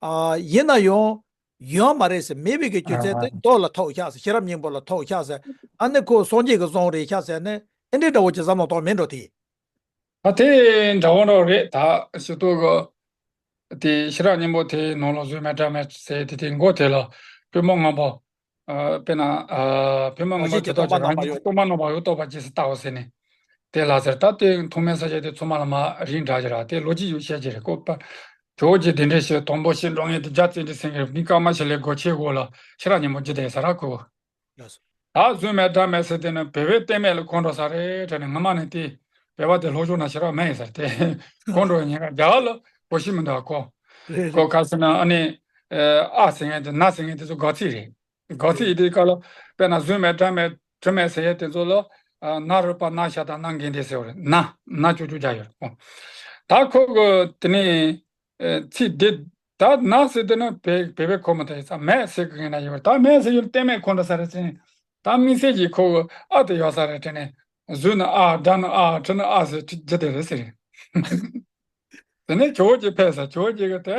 ཨ་ཡིན་ན་ཡང་ཡོད་མ་རེད་ཟེར། མེད་པའི་གི་རྒྱུ་མཚན་དེ་མདོ་ལ་ཐུག་ཤག་ཟེར། ཤེས་རབ་སྙིང་པོ་ལ་ཐུག་ཤག་ཟེར། ཨ་ནི་ཁོ་སངས་རྒྱས་ཀྱི་གསུང་རེད་ཤག་ཟེར་ནས་ཨེ་འདྲའི་འདྲ་བོ་ཅིག་བསམ་བློ་གཏོང་མེད་འགྲོ་དེ། ད་དེ་འདྲ་བོ་འདྲ་བོ་རེད། ད་ཞུ་གཏུག་གི་དེ་ཤེས་རབ་སྙིང་པོ་དེའི་ནང་ལ་བཟོས་མེད་སྒྲ་མེད་ཟེར་དེ་དེ་མགོ་དེ་ལ་པུས་མོ་སྔོན་པོ། ཨ་དཔེར་ན་ཨ་པུས་མོ་སྔོན་པོ་དེ་དག་ཀྱང་རང་བཞིན་གྱིས་སྟོང་པ་རྣམ་པར་ཡོད་རྟོགས་པར་གྱིས་སུ་བལྟའོ་ཟེར་ནས་དེ་ལ་ཟེར། ད་དེ་མཐོང་མེད་ས་ཆ་དེ་ཚང་མ་ལ་མ་རིགས་འདྲ་ཞིག་ར། དེ་ལོ་རྒྱུས་ཡོད་བཤད་ཀྱི་རེད། ཁོ་པ་ཇོ་བོ་རྗེ་དེ་འདྲས་ཞིག་དང་པོ་ཤེས་འགྲོ་ངེས་དེ་རྒྱ་བཙན་གྱི་སེང་གེ་མི་ཀ་མ་ཤི་ལའི་སྒོ་ཕྱེ་སྒོ་ལ་ཤེས་རབ་སྙིང་པོ་རྒྱུད་དེ་ས་ར་ཁུ། ལགས་སོ། ད་བཟོས་མེད་སྒྲ་མེད་ཟེར་དེ་ནི་བོད་པའི་གཏམ་དམན་ལ་གོ་འགྲོ་ས་རེད་དྲན་ནས། སྔ་མ་ནས་དེ་བོད་པ་དེ་ལྷོ་ཕྱོགས་ན་ཤེས་རབ་མེད་ཡིན་ཟེར་དེ་གོ་འགྲོ་ཉེན་ཁ། རྒྱ་གར་ལ་གོ་ཤེས་མི་འདུག་གོ། རེད་ཁོ་རེད། ག་ཟེར་ན་ཨ་ནི་ཨ་ཟེར་མཁན་དེ་ན་ཟེར་མཁན་དེ་ཚོ་དགག་ཚིག་རེད། དགག་ཚིག་ཡིན་དུས་སྐབས་ལ་དཔེར་ན་བཟོས་མེད་སྒྲ་མེད་དྲི་མེད་ཟེར་ཡས་དེ་ཚོ་ལ་ན་རོ་པ་ན་ཤ་དང་ན་འགན་དེ་ཟེར་བ་རེད། ན་ན་ཅོ་ཅོ་རྒྱག་ཡོད་རེད་གོ། ད་ཁོ་གི་དེ་ནས། ཨེ་ཚིག་འདི་ད་ན་ཟེར་དེ་ནི་བེ་བེ་བེ་ཁོ་མི་ད་ཡིན་ཙང་མེད་ཟེར་གི་ཡིན་ན་ཡོད་རེད། ད་མེད་ཟེར་ཡོད་གཏན་མེད་ཁོ་འདྲ་ས་རེད་ཟེར་ནས་ད་དམིགས་བསལ་གྱིས་ཁོ་གི་ཨ་དེ་ཡོད་ས་རེད་དྲན་ནས་གཟུགས་ནི་ཨ་སྒྲ་ནི་ཨ་དྲི་ནི་ཨ་ཟེར་རྒྱུ་དེ་རེད་ཟེར། དེ་ནས་ཇོ་བོ་རྗེ་ཕེབས་ས་ཇོ་བོ་རྗེ་གི་དེ་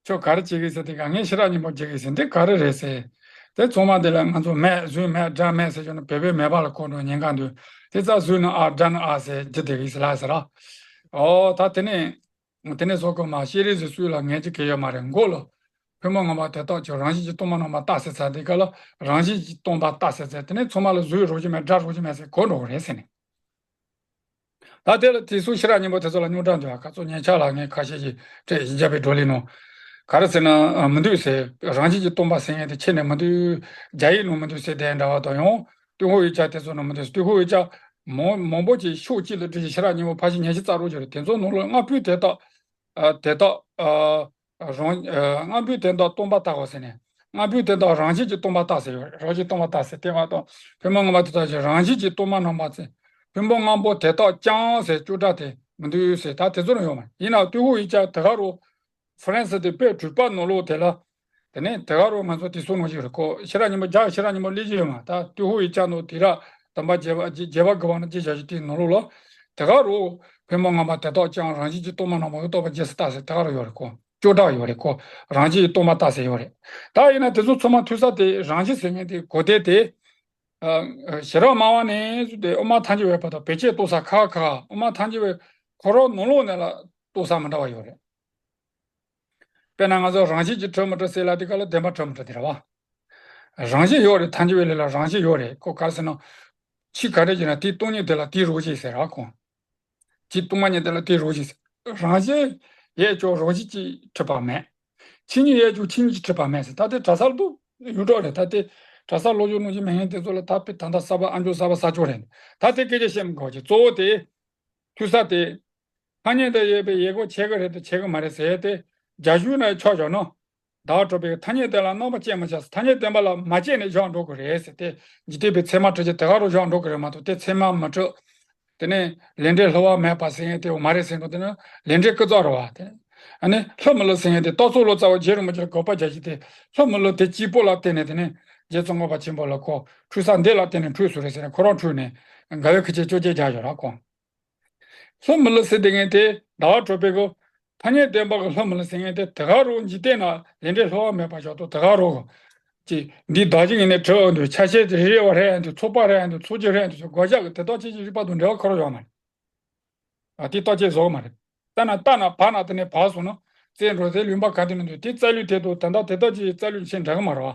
ཁྱོད་ག་རེ་བྱེད་གི་ཟེར་དེ་ག་ངས་ཤེས་རབ་སྙིང་པོ་བྱེད་གི་ཟེར་འདི་ག་རེ་རེད་ཟེར། དེ་ཚང་མ་དེ་ལ་ང་ཚོ་མེད་གཟུགས་མེད་སྒྲ་མེད་ཟེར་གྱི་ནི་བེ་བེ་མེད་པ་ལ་གོ་འགྲོ་ཉེན་ཁ་འདུག་དེ་ཙང་གཟུགས་ནི་ཨ་སྒྲ་ནི་ཨ་ཟེར་རྒྱུ་དེ་གི་ཟེར་ལ་ཟེར་ར། ཨོ་ད་དེ་ནས། དེ་ནས་སོགས་ཀྱི་མ་ཤེས་རིག་ཟེར་སུས་ལ་ངེས་ཀྱི་གལ་ཡོད་མ་རེད། མགོ་ལ་ཕུང་པོ་ངོ་མ་དེ་དག་ཀྱང་རང་བཞིན་གྱིས་སྟོང་པ་རྣམ་པར་བལྟ་ཟེར་ཚར། དེ་ག་ལ་རང་བཞིན་གྱིས་སྟོང་པ་བལྟ་ཟེར་ཚར། དེ་ནས་ཚང་མ་ལ་གཟུགས་རོ་བཞིན་མེད་སྒྲ་རོ་བཞིན་མེད་ཟེར་གོ་འགྲོ་གི་རེད་ཟེར་ནས། ད་དེ་ལ་དེ་ཚོ་ཤེས་རབ་སྙིང་པོ་དེ་ཚོ་ལ་རྙོག་དྲ་འདུག་ཨ་ཁ་ཚོ་ཉན་ཆ་ལ་ངས་ཁ་ཤས་ཀྱིས་སྤྲད་ཡིན་རྒྱ་བའི་བགྲོ་གླེང་ནང་ག་རེ་ཟེར་ན་མི་འདུག་ཟེར། རང་བཞིན་གྱིས་སྟོང་པ་ཟེར་མཁན་དེ་ཁྱེད་ནས་མི་འདུག་རྒྱ་ཡིག་ནང་མི་འདུག་ཟེར་དེ་འདྲ་བ་དང་ཡང་ཏུན་ཧོང་ཡིག་ཆ་དེ་ཚོ་ནང་མི་འདུག་ཏུན་ཧོང་ཡིག་ཆ་མང་མང་པོ་ཅིག་ཤོག་གཅིག་ལ་བསྒྲིལ་ཞིང་ཤེས་རབ་སྙིང་པོ་ཕར་ཕྱིན་ཉི་ཤུ་རྩ་དྲུག་ཅིག་རེད། དེ་ཚོ་ནང་ལ་ལྔ་པོའི་དེ་དག་ཨ་དེ་དག་ཨ་རང་ཨ་ལྔ་པོའི་དེ་དག་སྟོང་པ་བལྟའོ་ཟེར་ནས། ལྔ་པོའི་དེ་དག་རང་བཞིན་གྱིས་སྟོང་པ་བལྟ་ཟེར་ཡོད་རེད། རང་བཞིན་སྟོང་པ་བལྟ་ཟེར་དེ་མ་གཏོགས་ཕུང་པོ་ངོ་མ་དེ་དག་ཀྱང་རང་བཞིན་གྱིས་སྟོང་པ་རྣམ་པར་ཟེར། ཕུང་པོ་ལྔ་པོ་དེ་དག་ཀྱང་ཟེར་ཅོ་འདྲ་དེ་མི་འདུག་ཟེར། ད་དེ་ཚོ་ནང་ཡོད་མ་ཡིན་ན་ཏུན་ཧོང་ཡིག་ཆ་དེ་ག་རུ། ཧྥ་རན་སི་དེ་དཔེ་གྲུབ་པ་ནང་ལོགས་དེ་ལ། དེ་ནས་དེ་ག་རུ་ང་ཚོ་དེ་གསུང་ནང་བཞིན་རེད་ཁོ། ཤེས་རབ་སྙིང་པོ་རྒྱ་ཤེས་རབ་སྙིང་པོ་ལས་ཀྱི་ཡོད་མ་ད་ཏུན་ཧོང་ཡིག་ཆ་ནང་དེ་ར་དམ་པ་རྒྱས་པ་རྒྱས་པ་དགེ་བ་ནི་ཅི་བྱ་ཞིག་དེའི་ནང་ལོགས་ལ། དེ་ག་རུ་ཕུང་པོ་ངོ་མ་དེ་དག་ཀྱང་རང་བཞིན་གྱིས་སྟོང་པ་རྣམ་པར་ཡོད་རྟོགས་པར་གྱིས་སུ་བལྟ་ཟེར་དེ་ག་རུ་ཡོད་རེད་ཁོ། ཅོ་འདྲ་ཡོད་རེད་ཁོ། རང་བཞིན་གྱིས་སྟོང་པ་བལྟ་ཟེར་ཡོད་རེད། ད་ཡིན་ན་དེ་ཚོ་ཚང་མ་ཐུག་ས་དེ་རང་བཞིན་ཟེར་མཁན་དེ་གོ་དེ་དེ། ཨ་ཤེས་རབ་སྨྲ་བ་ནས་བཟུང་སྟེ་དབུ་མ་ཐལ་འགྱུར་བའི་བར་དུ་བེད་སྤྱོད་གཏོང་ས་ཁག་ཁག་དབུ་མ་ཐལ་འགྱུར་བའི་ཁོ་རང་ནང་ལོགས་ནས་ལ་གཏོང་ས་མི་འདྲ་བ་ཡོད་རེད། དཔེར་ན་ང་ཚོ་རང་བཞིན་གྱིས་གྲུབ་མི་གྲུབ་ཟེར་ལ་དེ་ག་ལ་བདེན་པ་གྲུབ་མི་གྲུབ་དེ་རེད་བ། རང་བཞིན་ཡོད་རེད། ཐལ་འགྱུར་བའི་ལུགས་ལ་རང་བཞིན་ཡོད་རེད། ཁོ་ག་རེ་ཟེར་ན། ཆོས་ག་འདྲ་ཡིན་ན་དེའི་སྟོང་ཉིད་དེ་ལ་དེའི་རོ་གཅིག་ཟེར་ར་ཁོ། ཆོས་སྟོང་པ་ཉིད་དེ་ལ་དེའི་རོ་གཅིག་ཟེར། རང་བཞིན་ཡོད་ཀྱང་རང་བཞིན་གྱིས་གྲུབ་པ་མེད། ཆོས་ཉིད་ཡོད་ཀྱང་ཆོས་ཉིད་ཀྱིས་གྲུབ་པ་མེད་ཟེར། ད་དེ་གྲྭ་ས་ལ་དུ་ཡོད་འགྲོ་རེད། ད་དེ་གྲྭ་ས་སློབ་སྦྱོང་གནང་རྒྱུ་མེད་མཁན་དེ་ཚོ་ལ་ད་དཔེ་ད་ལྟ་གསར་པ་ཨ་མཆོག་གསར་པ་གསར་ཕྱོགས་རེད། ད་དེ་སྐད་ཆ་བཤད་མི་དགོས་ཀྱི་གཙོ་བོ་དེ། ཐོས་ས་དེ། ཐ་སྙད་དུ་ཡོད་པའི་ཡོད་དགོས་བྱེད་ཀྱི་རེད་དང་བྱེད་ཀྱི་མ་རེད་ཟེར་ཏེ། རྒྱ་གཞུང་ནས་ཆོག་བཞག་ན། བདག་གྲུབ་པའི་ཐ་སྙད་དེ་ལ་རྣམ་པ་དཔྱད་མི་བྱ། ཐ་སྙད་བདེན་པ་ལ་མ་དཔྱད་ནས་བཞག་འགྲོ་དགོས་རེད་ཟེར་ཏེ། འཇིག་རྟེན་པའི་ཚད་མ་གྲུབ་ཀྱི་དེ་ག་རུ་བཞག་འགྲོ་གི་རེད་མ་གཏོགས་དེ་ཚད་མ་མི་གྲུབ། དེ་ནས་ལས་འབྲས་སླུ་བ་མེད་པ་ཟེར་མཁན་དེ་མ་རེད་ཟེར་འགྲོ། དེ་ནི་ལས་འབྲས་ཀུན་རྫོབ་རེད་བ། དེ་ཨ་ནི་སླུ་མི་སླུ་ཟེར་མཁན་དེ་རྟོག་ཚོགས་བློ་རྩ་བ་རྗེ་རིན་པོ་ཆེ་ལ་དགག་པ་རྒྱག་གཞི་དེ། སླུ་མི་སླུ་དེ་གཅིག་པོ་ལ་བརྟེན་ནས་དེ་ནས་རྗེ་ཙོང་ཁ་པ་ཆེན་པོ་ལ་ཁོ་འཁྲུལ་ས་འདི་ལ་བརྟེན་ནས་འཁྲུལ་སོང་རེད་ཟེར་ནས་ཁོ་རང་འཁྲུལ་ནས་དགའ་བའི་ཁུ་ཆེ་ཅོ་ཅེ་རྒྱག་ཡོད་ར་ཁོ། སླུ་མི་སླུ་ཟེར་དེ་ངས་དེ་ཟླ་བ་གྲོལ་པའི་གོ། ཐ་སྙད་བདེན་པ་གི་སླུ་མི་སླུ་ཟེར་ངས་དེ་དེ་ག་རུ་འཇིག་རྟེན་ན་ལས་འབྲས་སླུ་བ་མེད་པ་ཞོག་ཏུ་དེ་ག་རུ་གོ། ཅི་འདི་བདག་གཅིག་ཡིན་ནས་གྲུབ་འདུག་ཆ་ཤས་དེ་རེ་རེ་བ་རེ་ཡང་དུ་ཚོགས་པ་རེ་ཡང་དུ་ཚོགས་ཀྱི་རེ་ཡང་དུ་སྒོ་བཞག་གི་དེ་དག་ཅིག་ཅིག་རིག་པ་དང་འབྲེལ་བ་ཁོ་ར་ཡོད་མ་རེད། ཨ་དེ་ལྟ་ཅེས་བཟོ་གི་མ་རེད། ལྟ་ན་ལྟ་ན་བར་ན་དེ་ནས་བར་སོང་ན་རྩེ་འགྲོ་ཚེ་ལུང་པ་ག་དུས་ན་འདུག་དེ་རྩ་ལུས་དེ་དང་ད་ལྟ་དེ་དག་ཅིག་རྩ་ལུས་ཆེ་འདྲ་གི་མ་རེད་བ།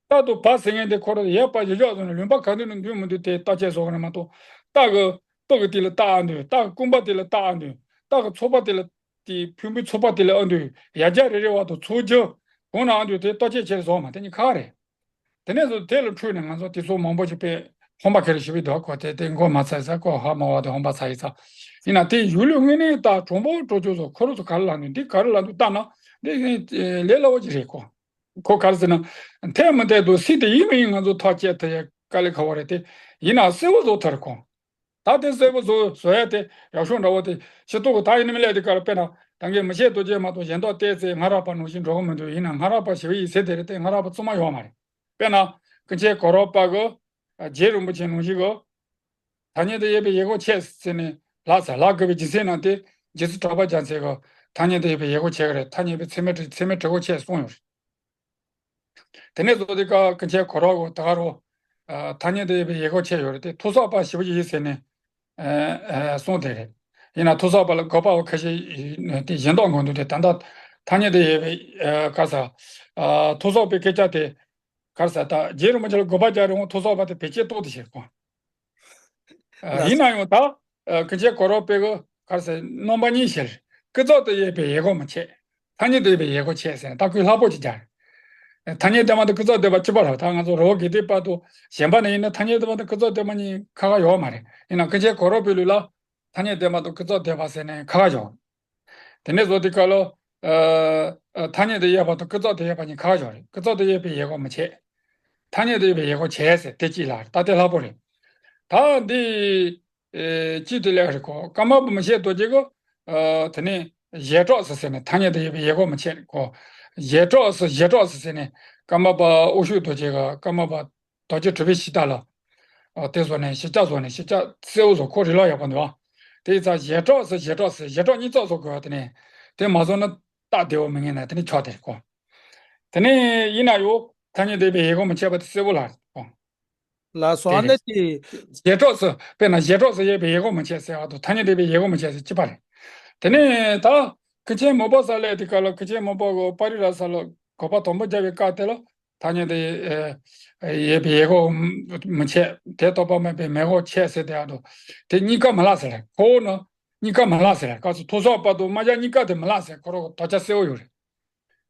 རྟག་ཏུ་བ་ཟེར་མཁན་དེ་ཁོ་རང་ཡས་པ་ཡི་ཇག་སོང་ནས་ལུང་པ་གང་དུ་ནས་འདུས་མི་འདུས་དེ་བརྟག་དཔྱད་བཟོ་གི་རེད་མ་གཏོགས། རྟག་གི་རྟོག་གི་དེ་ལ་བརྟག་ཨ་འདུས། རྟག་གི་རྐང་པ་དེ་ལ་བརྟག་ཨ་འདུས། རྟག་གི་ཚོགས་པ་དེ་ལ་དེ་ཕུང་པོའི་ཚོགས་པ་དེ་ལ་ཨ་འདུས། ཡ་རྒྱ་རེ་རེ་བ་དང་ཚོགས་རྒྱུ་གང་ན་ཨ་འདུས་དེ་བརྟག་དཔྱད་བྱས་བཟོ་མ་དེ་གཉིས་ཁ་རེད། དེ་ནས་བཟོ་དེ་ལ་འཁྲུལ་ནས་ང་ཚོ་དེ་ཚོ་མང་པོ་ཞིག་པས་ཧོན་པ་ཁེ་རེ་ཞིག་བི་འདུག་གོ། དེ་དེ་མགོ་མ་ཚ་ཡི་ཚ་གོ་ཧ་མ་བ་དེ་ཧོན་པ་ཚ་ཡི་ཚ། ཡིན་ན་དེ་ཡུལ་ལུས་དངོས་གནས་ལྟ་གྲོང་པོ་འགྲོ་ཆོག་ཚོ་ཁོ་རང་ཚོ་ག་རེ་ལ་འདུས་འདི་ག་རེ་ལ་འདུས་ལྟ་ན་འདི་ལས་སླ་བོ་ཅིག་རེད་གོ། ཁོ་ག་རེ་ཟེར་ན། འཐད་མི་འཐད་དུ་སྲིད་དེ་ཡིན་མི་ཡིན་ང་ཚོ་ཐག་བཅད་ཐུབ་ཡ་དཀའ་ལས་ཁག་པོ་རེད་དེ། ཡིན་ན་གསལ་བོ་བཟོ་ཐུབ་རེད་ཁོང་། ད་དེ་གསལ་བོ་བཟོ་བཟོ་ཡ་དེ་ཡག་ཤོས་འདྲ་བོ་དེ་ཤེས་རྟོགས་ཀྱི་ད་ཡིན་ནི་མི་ལས་དེ་ག་རེ་དཔེར་ན་ད་གིན་མི་ཤེས་རྡོ་རྗེ་མ་གཏོགས་གཞན་དག་བལྟས་ཚེ་སྔ་རབས་པ་ནང་བཞིན་འགྲོ་གི་མི་འདུག་ཡིན་ན་སྔ་རབས་པ་ཞི་བའི་ཡིག་ཚད་དེ་རེད་དེ་སྔ་རབས་པ་བཙུན་མ་ཡོད་མ་རེད། དཔེར་ན་ཀུན་མཁྱེན་གོ་རམས་པ་གི་རྗེ་རིན་པོ་ཆེ་ནང་བཞིན་གི་ཐ་སྙད་དུ་ཡོད་པའི་ཡུལ་གོ་ཆེད་ཟེར་ནས་ལྷག་ས་ལྷག་དགོས་པའི་རྒྱུ་མཚན་ནང་དེ་རྗེ་བཙུན་གྲགས་པ་རྒྱལ་མཚན་གྱི་ཐ་སྙད་དུ་ཡོད་པའི་ཡུལ་གོ་ཆེད་ཀྱི་རེད། ཐ་སྙད་པའི་ཚད་མའི་ཚད་མའི་གྲུབ་གོ་ཆེད་གསུངས་ཡོད་རེད། དེ་ནས་བཟོ་དེ་ཀ་ཀུན་མཁྱེན་གོ་རམས་གོ་ད་ག་རུ་ཐ་སྙད་དུ་ཡོད་པའི་ཡུལ་གོ་ཆེད་ཡོད་རེད་དེ་ཐོས་བསམ་པ་ཞི་བ་ཡིན་ཟེར་ནས་གསུངས་དེ་རེད། ཡིན་ན་ཐོས་བསམ་པ་ལ་དགག་པ་བ་ཁ་ཤས་དེ་གཞན་དག་དགོངས་འདུག་དེ་ད་ལྟ་ཐ་སྙད་དུ་ཡོད་པའི་ག་ས་ཐོས་བསམ་པའི་སྐད་ཆ་དེ། ག་རེ་ཟེར་ད་རྗེ་རིན་པོ་ཆེ་ལ་དགག་པ་རྒྱག་རིང་ཐོས་བསམ་པ་དེ་བེད་སྤྱད་གཏོང་དེ་བྱེད་དགོས། ཡིན་ན་ཡང་ད་ཀུན་མཁྱེན་གོ་རམས་པའི་གི་ག་རེ་ཟེར་རྣམ་པ་གཉིས་བཤད། ཀུན་རྫོབ་ཏུ་ཡོད་པའི་ཡུལ་གོ་མི་ཆེད། ཐ་སྙད་དུ་ཡོད་པའི་ཡུལ་གོ་ཆེད་ཟེར་ད་ཁོས་ལྷག་པོ་ཅིག་རྒྱག་ཐ་སྙད་བདེན་པ་དང་ཀུན་རྫོབ་བདེན་པ་གཅིག་པ་རེད། ད་ང་ཚོ་རི་བོ་དགེ་ལྡན་པ་དང་གཞན་པ་ནས་ཡིན་ན་ཐ་སྙད་བདེན་པ་དང་ཀུན་རྫོབ་བདེན་པ་གཉིས་ཁ་ཁ་ཡོད་མ་རེད། ཡིན་ན་ཀུན་མཁྱེན་གོ་རམས་པའི་ལུགས་ལ་ཐ་སྙད་བདེན་པ་དང་ཀུན་རྫོབ་བདེན་པ་ཟེར་ནས་ཁ་ཁ་ཡོད། དེ་ནས་བཟོ་དེ་ག་ལོ། ཐ་སྙད་དུ་ཡོད་པ་དང་ཀུན་རྫོབ་ཏུ་ཡོད་པ་གཉིས་ཁ་ཁ་ཡོད་རེད། ཀུན་རྫོབ་ཏུ་ཡོད་པའི་ཡུལ་གོ་མི་ཆེད། ཐ་སྙད་དུ་ཡོད་པའི་ཡུལ་གོ་ཆེད་ཟེར་དེ་གཅིག་ལ་རེད། ད་དེ་ལྷག་པོ་རེད། ད་འདི་གཅིག་དེ་ལས་རེད་གོ། ཀརྨ་པ་མི་ཤེས་རྡོ་རྗེ་གོ། དེ་ནས་གཞལ་གྲགས་སུ་ཟེར་ནས་ཐ་སྙད་དུ་ཡོད་པའི་ཡུལ་གོ་མི་ཆེད་གོ། གཞལ་གྲགས་སུ་གཞལ་གྲགས་སུ་ཟེར་ནས་ཀརྨ་པ་དབུ་ཞྭ་རྡོ་རྗེ་ག་ཀརྨ་པ་རྡོ་རྗེ་གྲུབ་པའི་ཤིང་རྟ་ལ། ཨ་དེ་བཟོ་ནས་ཤེས་བྱ་བཟོ་ནས་ཤེས་བྱ་གསལ་བོ་བཟོ་ཁོ་རི་ལ་ཡག་པོ་འདུག་ཨ། དེ་ཡི་ཚ་གཞལ་གྲགས་སུ་གཞལ་གྲགས་སུ་གཞལ་གྲགས་གཉིས་ཚོགས་བཟོ་དགོས་པ་དེ་ནས་དེ་མ་བཟོ་ན་སྟབས་བདེ་བོ་མི་ངེས་ན་དེ་ནི་ཆོག་དེ་རེད་གོ། དེ་ནས་ཡིན་ན་ཡོ་ཐ་སྙད་བདེན་པའི་ཡུལ་གོ་མི་ཆེད་པ་དེ་གསལ་བོ་ལ་རེད་གོ། ལ་སོ་དེ་ཨ་ནི་རེད། དེ་གཞལ་གྲགས་སུ་དཔེར་ན་གཞལ་གྲགས་སུ་ཡོད་པའི་ཡུལ་གོ་མི་ཆེད་ཟེར་བ་དང་ཐ་སྙད་བདེན་པའི་ཡུལ་གོ་མི་ཆེད་ཟེར་གཅིག་པ་རེད། དེ་ནས་ད་ཀུན་མཁྱེན་མོའུ་འཕགས་ས་ལས་དེ་ག་ལ་ཀུན་མཁྱེན་མོའུ་འཕགས་གོ་པ་རི་ར་ས་ལ་གོ་པ་དང་པོ་རྒྱབ་པའི་སྐབས་དེ་ལ། ཐ་སྙད་དུ་ཡོད་པའི་ཡུལ་གོ་མི་ཆེད། དེ་རྟོག་པ་མེད་པའི་མེད་དགོས་ཆེད་ཟེར་དེ་ཡང་དུ། དེ་གཉིས་ཀ་མི་སླ་ཟེར་ལ་ཁོ་བོ་ནི་གཉིས་ཀ་མི་སླ་ཟེར་ལ་སྐབས་སུ་ཐོས་བསམ་པ་དང་རྨ་བྱ་གཉིས་ཀ་དེ་མི་སླ་ཟེར་ཁོ་རང་གི་དོགས་ཆ་གསལ་བོ་ཡོད་རེད།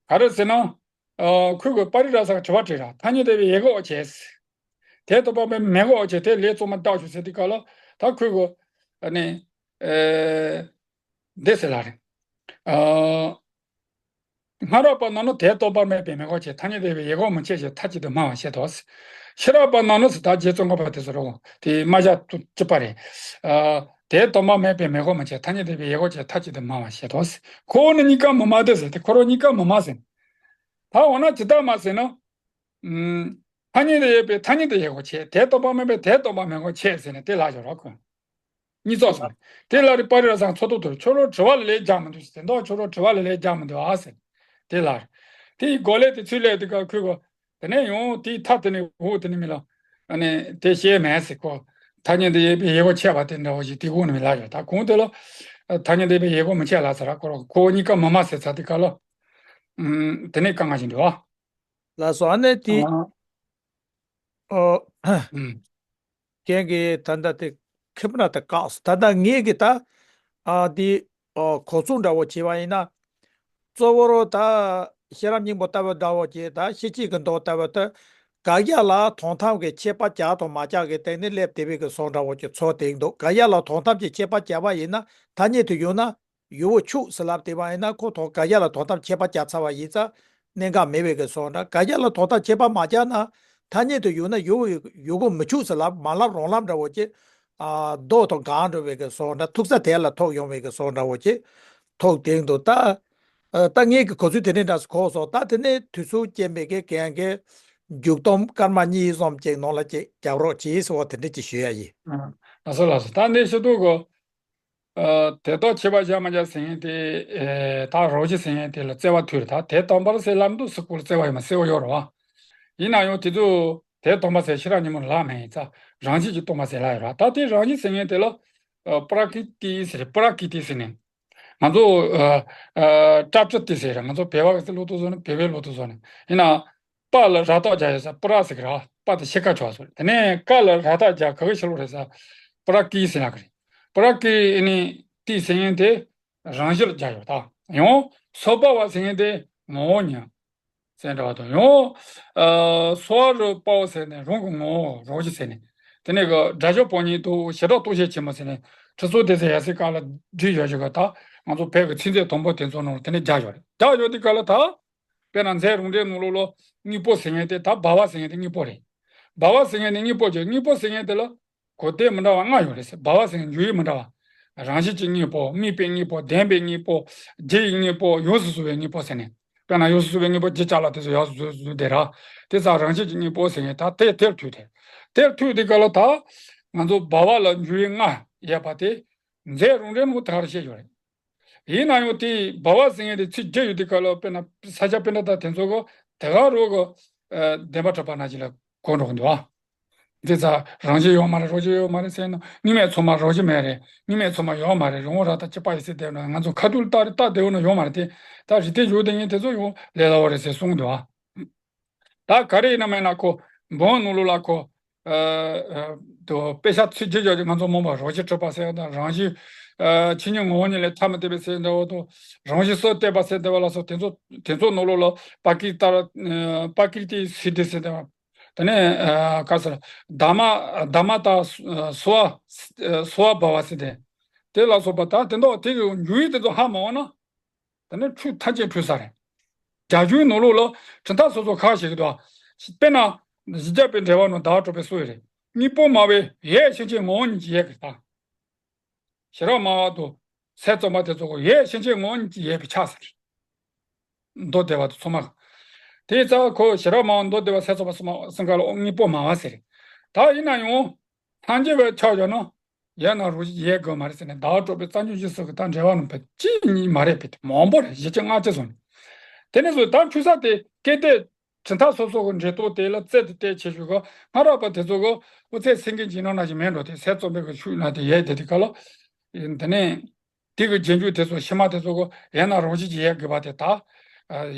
ག་རེ་ཟེར་ན། ཁོས་གི་པ་རི་ར་ས་གི་དྲི་བ་དྲིས་ར་ཐ་སྙད་དུ་ཡོད་པའི་ཡུལ་གོ་ཆེད། དེ་རྟོག་པ་མེད་མེད་དགོས་ཆེད་དེ་ལས་གཙོ་མ་བཏགས་ཞུ་ཟེར་དེ་ག་ལ་ད་ཁོས་གི་ནི། འདི་ཟེར་ལ་རེད། སྔ་རབས་པ་རྣམས་ནི་དེ་རྟོག་པ་མེད་པའི་མེད་དགོས་ཆེད་ཐ་སྙད་བདེན་པའི་ཡུལ་གོ་མི་ཆེད་ཅེས་མཐའ་གཅིག་ཏུ་སྨྲ་བར་བྱེད་དོ། ཤེས་རབ་པ་རྣམས་ནི་ཟེར་ད་རྗེ་ཙོང་ཁ་པ་དེ་ཚོ་རེད་འོང་དེ་རྨ་བྱ་གཅིག་པ་རེད། དེ་རྟོག་པ་མེད་པའི་མེད་དགོས་མི་ཆེད་ཐ་སྙད་བདེན་པའི་ཡུལ་གོ་ཆེད་མཐའ་གཅིག་ཏུ་སྨྲ་བར་བྱེད་དོ། ཁོ་བོ་ནི་གཉིས་ཀ་མི་སྨྲ་སྟེ་ཟེར་དེ་ཁོ་རང་གཉིས་ཀ་མི་སྨྲ་ཟེར། ད་འོ་ན་ཇི་ལྟར་སྨྲ་ཟེར་ན། ཐ་སྙད་དུ་ཡོད་པའི་ཐ་སྙད་དུ་ཡོད་དགོས་ཆེད་དེ་རྟོག་པ་མེད་པའི་དེ་རྟོག་པ་མེད་དགོས་ཆེད་ཟེར་ནས་དེ་ལ་སྦྱོར་རོགས་གོ། གཉིས་ཚོགས་སོང་། དེ་ལ་རི་པ་རི་ར་སང་ཚོ་ཏོག་ཏོ་ཁྱོད་རང་དྲི་བ་ལ་ལས་རྒྱག་མི་འདུག་དེ་འདོག་ཁྱོད་རང་དྲི་བ་ལ་ལས་རྒྱག་མི་འདུག་ཨ་ཟེར། དེ་ལ། དེའི་གོ་ལས་དེ་ཚུལ་ལས་དེ་ག་ཁོས་གོ། དེ་ནས་ཡང་དེའི་ཐ་དེ་ནས་འུ་དེ་ནས་མི་ལ། ཨ་ནི་དེ་ཤེས་མེད་ཟེར་གོ། ཐ་སྙད་དུ་ཡོད་པའི་ཡུལ་གོ་ཆེད་པ་དེ་འདྲ་བོ་ཞིག་དེ་གོ་ནས་མི་ལ་ཡོད་ད་གོང་དེ་ལ། ཐ་སྙད་དུ་ཡོད་པའི་ཡུལ་གོ་མི་ཆེད་ལ་ཟེར་ར་ཁོ་རང་ཁོ་གཉིས་ཀ་མི་སྨྲ་ཟེར་ཚ་དེ་ག་ལ། ཨུམ། དེ་ནས་དཀའ་ངལ་ཞིག་འདུག་བ། ལགས་སོ། ཨ་ནི་དེ། ཨ། ཨོ། ཨུམ། རྒན་གྱིས་ད་ལྟ་དེ་ཁེ་པ་ན་དེ་བཀག་སོང་། ད་ལྟ་ངེད་ཀྱིས་ད། ཨ། དེ། ཨོ། གོ་ཚུལ་འདྲ་བོ་བྱས་པ་ཡིན་ན། གཙོ་བོ་རོ་ད་ཤེས་རབ་སྙིང་པོ་ལྟ་བུ་འདྲ་བོ་བྱས། ད་ཤེས་བྱེད་ཀྱི་མདོ་ལྟ་བུ་ད་བཀའ་རྒྱ་ལ་དོན་དམ་གྱི་ཁྱད་པར་བརྒྱབ་དང་མ་བརྒྱབ་ཀྱི་སྟེང་ནས་སླེབས་བསྡད་པའི་གི་བཟོ་འདྲ་བོ་ཅིག་ཚོར་བསྡད་འདུག་བཀའ་རྒྱ་ལ་དོན་དམ་གྱི་ཁྱད་པར་བརྒྱབ་པ་ཡིན་ན། ཐ་སྙད་དུ་ཡོད་ན་ཡོད་པར་ཆུག་ཟེར་ལབ་བསྡད་པ་ཡིན་ན། ཁོ་དོན་བཀའ་རྒྱ་ལ་དོན་དམ་ཁྱད་པར་བརྒྱབ་ཚར་བ་ཡིན་ཙང་གནད་འགག་མེད་པའི་གི་བཟོ་འདྲ། བཀའ་རྒྱ་ལ་དོན་དམ་ཁྱད་པར་མ་བརྒྱབ་ན། ཐ་སྙད་དུ་ཡོད་ན་ཡོད་ཡོད་པར་མི་ཆུག་ཟེར་ལབ། མ་ལབ་རང་ལབ་འདྲ་བོ་ཅིག་ཨ། ལྡོག་དང་འགག་འགྲོ་བའི་གི་བཟོ་འདྲ། ཐུག་ས་དེ་ལ་ཐུག་ཡོང་བའི་གི་བཟོ་འདྲ་བོ་ཅིག་ཐུག་བསྡད་འདུག་ད། ཨ། ད་ངེད་ཀྱི་གོ་ཚུལ་དེ་འདྲ་འདྲ་ཞིག་གོ་སོང་། ད་དེ་ནས་དུས་ཚོད་རྐྱེན་པས་ཀྱི་རྒན་གྱིས་མཇུག་སྡོམ་སྐར་མ་གཉིས་ཙམ་ཅིག་ནང་ལ་ཅིག་རྒྱབ་རོགས་གྱིས་ཟེར་བ་དེ་འདྲ་ཅིག་ཞུ་ཡ་ཡིན། ཨ། ལགས་སོ་ལགས་སོ། ད་འདི་ཞུ་དུས་གོ། ཨ། དེ་ལྟར་ཁྱད་པར་བཞག་མ་བཞག་ཟེར་མཁན་དེ། ཨེ། ད་རོ་གཅིག་ཟེར་མཁན་དེ་ལ་བརྩི་བ་མཐུད་རེད། ད་དེ་དམ་པར་ཟེར་ལབ་འདུག་སེ་ཁོ་ལ་བརྩི་བ་ཡོད་མ་རེད། བརྩི་བ་ཡོད་རེད་བ། ཡིན་ན་ཡང་དེ་ཚོ་དེ་དམ་པ་ཟེར་ཤེས་རབ་སྙིང་པོ་ལབ་མེད་ཡིན་ཙང་རང་བཞིན་གྱིས་སྟོང་པ་ཟེར་ལབ་ཡོད་རེད། ད་དེ་རང་བཞིན་ཟེར་མཁན་དེ་ལ། ཨ། པ་ར་ཀི་ཏི་ཟེར་རེད། པ་ར་ཀི་ཏི་ཟེར་ནས། ང་ཚོ། ཨ། ཨ། པྲ་ཀྲི་ཏི་ཟེར་རེད། ང་ཚོ་བོད་པ་གི་ལོ་དུ་བཟོ་ནས། བོད་པའི་ལོ་དུ་བཟོ་ནས་ཡིན་ན། པ་ལ་ར་བཏགས་རྒྱག་ཡོད་ས། པ་ར་ཟེར་གི་ར། པ་དེ་ཕྱི་ཁ་ཕྱོགས་སུ་རེད། དེ་ནས་ཀ་ལ་ར་བཏགས་རྒྱག་ག་གི་ཕྱི་ལོགས་རེད་ས། པ་ར་ཀི་ཟེར་ལབ་གི་རེད། པ་ར་ཀི་ནི་ཏི་ཟེར་མཁན་དེ་རང་བཞིན་ལ་རྒྱག་ཡོད། ད་ཡང་སོ་པ་བ་ཟེར་མཁན་དེ་ངོ་བོ་ཉིད་ཟེར་འདྲ་བ་དང་། ཡང་། ཨ། སོ་པ་རུ་པའོ་ཟེར་ནས་རང་གི་ངོ་བོ་རང་བཞིན་ཟེར་ནས། དེ་ནས་གི་སྒྲ་སྦྱོར་བར་གཉིས་དུ་བྱེ་བྲག་སྟོང་བཤད་ཆེན་མོ་ཟེར་ནས། ཁྲི་སྲོང་ལྡེ་བཙན་ཡབ་སྲས་སྐབས་ལ་བྲིས་ཡོད་ཅིག་གི། ད་ང་ཚོ་བོད་ཀྱི་ཚིག་མཛོད་དང་པོ་དེ་ཚོ་ནང་ལ་དེ་ནས་རྒྱག་ཡོད་རེད། རྒྱག་ཡོད་དུས་སྐབས་ལ་ད། དཔེར་ན་མཛད་རང་འགྲེལ་ནང་ལོགས་ལ་དངོས་པོ་ཟེར་མཁན་དེ། ད་བྷ་བ་ཟེར་མཁན་དེ་དངོས་པོ་རེད། བྷ་བ་ཟེར་མཁན་དེ་དངོས་པོ་བྱས། དངོས་པོ་ཟེར་མཁན་དེ་ལ་གོ་དོན་མི་འདྲ་བ་ལྔ་ཡོད་རེད་ཟེར། བྷ་བ་ཟེར་མཁན་འཇུག་ཡུལ་མི་འདྲ་བ། རང་བཞིན་གྱི་དངོས་པོ། དམིགས་པའི་དངོས་པོ། ལྡན་པའི་དངོས་པོ། རྒྱུ་ཡི་དངོས་པོ། ཡོངས་སུ་གཟུང་བའི་དངོས་པོ་ཟེར་ནས། དཔེར་ན་ཡོངས་སུ་གཟུང་བའི་དངོས་པོ་རྒྱུ་ཅ་ལག་དེ་ཚོ་ཡོངས་སུ་གཟུང་དེ་ར། དེ་ཙང་རང་བཞིན་གྱི་དངོས་པོ་ཟེར་མཁན་ད་དེ་དེར་ཐུག་དེ། དེར་ཐུག་དེ་ག་ལ་ད་ང་ཚོ་བྷ་བ་ལ་འཇུག་ཡུལ་ལྔ་ཡོད་པ་དེ། མཛད་རང་འགྲེལ་ནང་དེ་ག་རེ་བཤད་ཡོད་རེད། ཡིན་ན་ཡང་དེ་བྷ་བ་ཟེར་མཁན་དེ་ཚིག་བརྒྱད་ཡོད་དུས་སྐབས་ལ། དཔེར་ན་ས་སྐྱ་པཎྜི་ཏ་དེ་ཚོ་གི་དེ་ག་རུ་གི། ཨ། བདེན་པར་གྲུབ་པ་ནང་བཞིན་ལ་གོ་འགྲོ་གི་འདུག་ཨ། དེ་ཙང་རང་བཞིན་ཡོད་མ་རེད། རང་བཞིན་ཡོད་མ་རེད་ཟེར་ན། དངོས་མེད་ཚང་མ་རང་བཞིན་མེད་རེད། དངོས་མེད་ཚང་མ་ཡོད་མ་རེད། རང་རང་ད་གཅིག་པ་ཡིན་ཟེར་བསྡད་ན། ང་ཚོ་ཁ་ཐུག་ལ་ལྟ་རེ་ལྟ་བསྡད་ཡོད་ན་ཡོད་མ་རེད་དེ། ད་རིགས་གཏེར་བཞུགས་བསྡད་མཁན་དེ་ཚོ་ཡང་ལས་སླ་བོ་རེད་ཟེར་གསུངས་འདུག་ཨ། ད་ག་རེ་ཡིན་ན་མིན་ན་ཁོ་འབུམ་ནང་ལོགས་ལ་ཁོ། ཨ། ཨ། དོ་དཔེ་ཆ་ཚིག་བརྒྱད་ཅིག་ང་ཚོ་མང་པོ་རང་བཞིན་གྲུབ་པ་ཟེར་དང་། རང་བཞིན། ཨ། ཆོས་ཉིད་ངོ་བོ་ཉིད་ལས་ཐ་མི་དད་པའི་ཟེར་འདྲ་བོ་དང་། རང་བཞིན་གསལ་བཏབ་པ་ཟེར་འདྲ་བ་ལ་སོགས་དེ་ཚོ་དེ་ཚོ་ནང་ལོགས་ལ་པ་ཀི་ཏ། ཨ། པ་ཀི་ཏི་སི་དྷི་ཟེར་འདྲ་བ། དེ་ནས། ཨ། ག་ཟེར། དྷརྨ་དྷརྨ་ཏ་སྭ་བྷཱ། ཨ། སྭ་བྷཱ་བ་ཟེར་དེ། དེ་ལ་སོགས་པ། ད་དེ་འདྲ་དེ་གི་འཇུག་ཡུལ་དེ་ཚོ་ཧ་མ་གོ་ན། དེ་ནས་འཁྲུལ། ཐམས་ཅད་འཁྲུལ་ས་རེད། རྒྱ་གཞུང་ནང་ལོགས་ལ་གྲུབ་མཐའ་སོ་སོ་ཁག་བཤད་ཀྱི་འདུག་ཨ། དཔེར་ན་བཞི་བརྒྱ་པའི་འགྲེལ་པ་ནང་ཟླ་བ་གྲགས་པས་གསུངས་ཡོད་རེད། དངོས་པོ་སྨྲ་བས་ཡུལ་ཡུལ་ཕྱིན་ཆད་ངོ་བོ་ཉིད་ཀྱི་ཡུལ་གྱི་ལྟ། ཤེས་རབ་སྨྲ་བ་དང་ཚད་རྩོམ་པ་དེ་ཚོ་གིས་ཡུལ་ཡུལ་ཕྱིན་ཆད་ངོ་བོ་ཉིད་ཀྱི་ཡུལ་ཡུལ་པའི་ཆ་ཟེར། མདོ་སྡེ་པ་དེ་ཚང་མ། དེ་ཙང་ཁོ་ཤེས་རབ་སྨྲ་བ། མདོ་སྡེ་པ། ཚད་རྩོམ་པ་གསུམ་པ་གསུམ་ཀ་ལ་དངོས་པོ་སྨྲ་བ་ཟེར་རེད། ད་ཡིན་ན་ཡང་ཐམས་ཅད་པའི་ཆ་བཞག་ན་ཡོད་ན་རང་བཞིན་ཡོད་དགོས་མ་རེད་ཟེར་ནས། ཟླ་བ་གྲགས་པས་རྩ་འཇུག་བཞི་སོགས་ཀྱི་ད་འགྲེལ་པ་ནང་པ་གཅིག་གཉིས་མ་རེད་པས། དེ་མང་པོ་རེད། བཞི་བཅུ་ལྔ་བཅུ་སོང་ནས། དེ་ནས་བཟུང་ད་འཁྲུལ་ས་དེ་སྐད་དོད་གྲུབ་མཐའ་སོ་སོ་གི་འགྲེལ་བརྗོད་དེ་ལ་རྩལ་དུ་བཏོན་བྱས་ཞུ་གི། སྔ་རབས་པ་དེ་ཚོ་གི་དབུ་ཚད་སེང་གེ་འཇིགས་སྣང་ནང་བཞིན་མེད་འགྲོ་དེ། ཚད་རྩོམ་པའི་གི་ཤུགས་ན་དེ་ཡོད་དེ། དེ་ག་ལ་དེ་ནས། དེ་གི་རྗེས་འཇུག་དེ་ཚོ་ཕྱི་མ་དེ་ཚོ་གི་ཡོད་ན་རང་བཞིན་གྱིས་ཡོད་དགོས་པ་དེ། ད་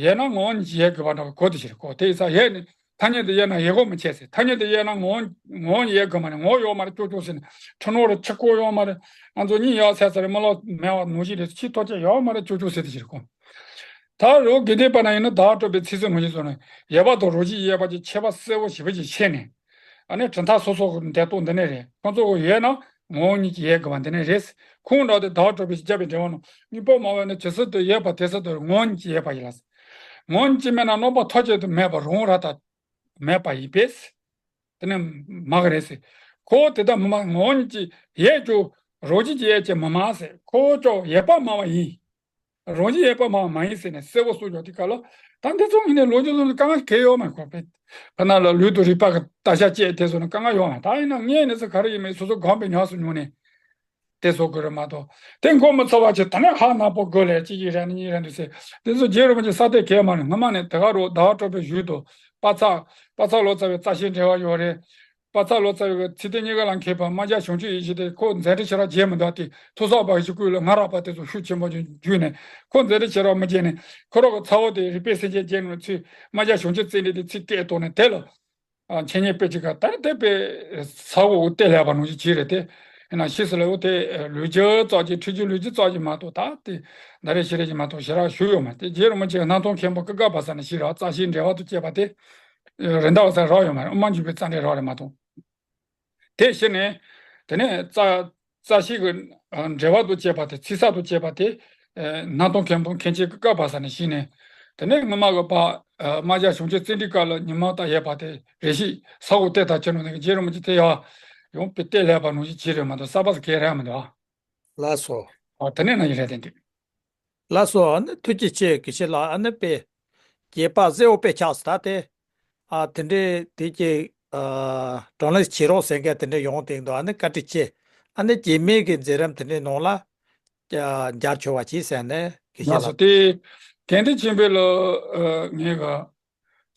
ཡོད་ན་ངོ་བོ་ཉིད་ཀྱིས་ཡོད་དགོས་པ་འདྲ་བ་གོ་དེ་ཕྱིར་གོ། དེ་ཡིན་ཙང་ཡོད་ནི་ཐ་སྙད་དུ་ཡོད་ན་ཡོད་དགོས་མི་བྱེད་ཟེར། ཐ་སྙད་དུ་ཡོད་ན་ངོ་བོ་ངོ་བོ་ཉིད་ཡོད་དགོས་མ་རེད། ངོ་བོ་ཡོད་མ་རེད་ཅོག་ཅོག་ཟེར་ནས། ཁྲི་ནོར་རེད། ཆུ་ཁོལ་ཡོད་མ་རེད། ང་ཚོ་གཉིད་ཡག་ཟེར་ས་རེད། རྨི་ལམ་མེད་པ་ནང་བཞིན་རེད། ཕྱི་ཐོག་ཅན་ཡོད་མ་རེད་ཅོག་ཅོག་ཟེར་དེ་ཕྱིར་གོ། ད་རོ་དགེ་ལྡན་པ་ན་ཡིན་ན་ཟླ་བ་གྲགས་པའི་ཚིག་ཟིན་ངོ་ཉིད་སོགས་ནས་ཡོད་པ་དང་རང་བཞིན་ཡོད་པ་གྱི་ཁྱད་པར་གསལ་བོ་ཞེ་པོ་ཅིག་ཕྱེ་ནས། ཨ་ནི་གྲུབ་མཐའ་སོ་སོ་གི་འགྲེལ་བརྗོད་འདི་ནས་རེད། ཁོང་ཚོ་གི་ཡོད་ན་ངོ་བོ་ཉིད་ཀྱིས་ཡོད་དགོས་པ་འདི་ནས་རེད། ཁོང་འདྲ་དེ་ཟླ་བ་གྲགས་པས་བརྒྱབ་པའི་འགྲེལ་པ་ནང་དངོས་པོ་སྨྲ་བས་ནི་ཇི་སྲིད་དུ་ཡོད་པ་དེ་སྲིད་དུ་ངོ་བོ་ཉིད་ཀྱིས་ཡོད་པ་ཡིན་ལ། ངོ་བོ་ཉིད་ཀྱིས་མེད་ན་རྣམ་པ་ཐམས་ཅད་དུ་མེད་པ་རང་ར་ད་མེད་པ་ཡིན་པས། དེ་ནི་མ་གི་རེད་ཟེར། ཁོ་དེ་ལྟར་མི་སྨྲ། ངོ་བོ་ཉིད་ཀྱིས་ཡོད་ཀྱང་རང་བཞིན་གྱིས་ཡོད་ཅེས་མི་སྨྲ་ཟེར། ཁོ་ཀྱང་ཡོད་པར་སྨྲ་བ་ཡིན། རང་བཞིན་ཡོད་པར་སྨྲ་བ་མ་ཡིན་ཟེར་ནས་གསལ་བོ་གསུངས་ཀྱང་དེ་ག་ལ། ད་འདི་ཚོ་ངས་ནས་ལོ་རྒྱུས་ཚོ་ནི་དཀའ་ངལ་གང་ཡང་ཡོད་མ་རེད་ཁོ་པས། ཕ་ན་ལ་ལུས་དང་རིག་པ་གི་བརྟག་བྱ་བཅས་དེ་ཚོ་ནི་དཀའ་ངལ་ཡོད་མ་རེད། ད་ཡིན་ན་ངས་ནས་ཚོ་ག་རེ་ཡིན་མིན་སོ་སོ་གོམས་པའི་ཉམས་སུ་མྱོང་ནས་དེ་བཟོ་དགོས་རེད་མ་གཏོགས། དེ་མགོ་མི་ཚོས་པ་ཅིག་ད་ནས་ཧ་ནག་པོ་དགོས་ལས་གཅིག་གིས་རེད་ན་གཉིས་རེད་འདུག་ཟེར། དེ་ཚོ་རྗེ་རིན་པོ་ཆེ་ས་དེ་གས་མ་རེད། སྔ་མ་ནས་དེ་ག་རུ་ཟླ་བ་གྲགས་པའི་བཞུགས་དང་། པ་ཚ། པ་ཚ་ལོ་ཙཱ་བའི་རྩ་ཤེའི་འགྲེལ་པ་ཡོད་རེད། པ་ཚ་ལོ་ཙཱ་བའི་གི་ཚིག་དོན་གཉིས་ཀ་ལ་མཁས་པ་རྨ་བྱ་བྱང་ཆུབ་ཡེ་ཤེས་དེ་ཁོ་མཛད་འཕྲིན་ཞེ་དྲག་རྒྱས་མི་འདུག་སྟེ། ཐོས་བསམ་པ་ཞིག་སྐུལ་ལ་སྔ་རབས་པ་དེ་ཚོ་ཤུགས་ཆེན་པོ་བརྒྱུད་ནས་ཁོ་མཛད་འཕྲིན་ཞེ་དྲག་མི་རྒྱས་ནས། ཁོ་རང་གི་ཚ་བོ་དེ་རིག་པའི་སེམས་ཅན་རྒྱས་ནས་ཚུར་རྨ་བྱ་བྱང་ཆུབ་རྩེ་གྲས་དེ་ཚིག་སྐད་བཏང་ནས་དེ་ལ། ཨ། འཆད་ཉན་སྤེལ་ཅིག་ག་ད་རེས་དེ་དཔེ་ས་འོག་གཏད་ལས་པ་ནང་བཞིན་བྱས་རེད་དེ། ཡིན་ན་ཕྱིས་སུ་ལ་འོ་དེ་ལོ་རྒྱུས་ཙམ་ཅིག་ཁྲིད་རྒྱུ་ལོ་རྒྱུས་ཙམ་ཅིག་མ་གཏོགས། ད་དེ་ད་རེས་ཤེས་རེ་ཅིག་མ་གཏོགས་ཞེ་དྲག་ཞུས་ཡོད་མ་རེད། དེ་རྗེ་རིན་པོ་ཆེ་གི་སྣང་སྟོང་མཁན་པོ་ཀི་ཀ་བ་ས་ནས་ཤེས་རེད། རྩ་ཤེའི་འགྲེལ་པ་དང་བཅས་པ་དེ་རིན་ཐང་ས་རག་ཡོད་མ་རེད། དབུ་མ་འཇུག་པའི་རྩ་འགྲེལ་རག་རེད་མ་གཏོགས། དེ་ཤེས་ནས། དེ་ནས་རྩ་རྩ་ཤེ་གི་ཨ་འགྲེལ་པ་དང་བཅས་པ་དེ། ཚིག་གསལ་དང་བཅས་པ་དེ། ཨ་སྣང་སྟོང་མཁན་པོ་མཁན་ཆེན་ཀི་ཀ་བ་ས་ནས་ཤེས་ནས། དེ་ནས་སྔོན་མ་གི་ཕར་ཨ་རྨ་བྱ་བྱང་ཆུབ་རྩེ་གྲས་སྐབས་ལ་ཉི་མ་ལྟར་ཡོད་པ་དེ་རེ་ཞིག་ས་འོག་གཏད་ད་ཁྱེར་ནས་ནི་རྗེ་རིན་པོ་ཆེ་དེ་ཡང་ཡང་དཔེ་གཏད་ལས་པ་ནང་བཞིན་བྱས་རེད་མ་གཏོགས། གསར་པ་ཟེར་མཁན་རེད་མི་འདུག་ལགས་སོ། ཨ་དེ་ནས་ན་ཡི་རེད་དེ་འདུག་ལགས་སོ། ཨ་ནི་ཐུགས་རྗེ་ཆེ། དགེ་བཤེས་ལགས། ཨ་ནི་དཔེ་རྒྱས་པ་གསལ་བོ་དཔེ་ཆགས་སོང་ད་དེ། ཨ་དེ་འདྲའི་དེ་གྱི་ཨ་བགྲོ་གླེང་བྱེད་རོགས་ཟེར་མཁན་དེ་འདྲ་ཡོང་བསྡད་འདུག་ཨ་ནི་བཀའ་དྲིན་ཆེ། ཨ་ནི་རྗེས་མའི་གི་མཛད་རིམ་དེ་འདྲའི་ནང་ལ་ཨ་མཇལ་ཆོག་པ་གྱིས་ཟེར་ནས་དགེ་བཤེས་ལགས་སོ། ལགས། དེ་དགེ་འདུན་ཆོས་འཕེལ་ལ་ཨ་ངས་གི་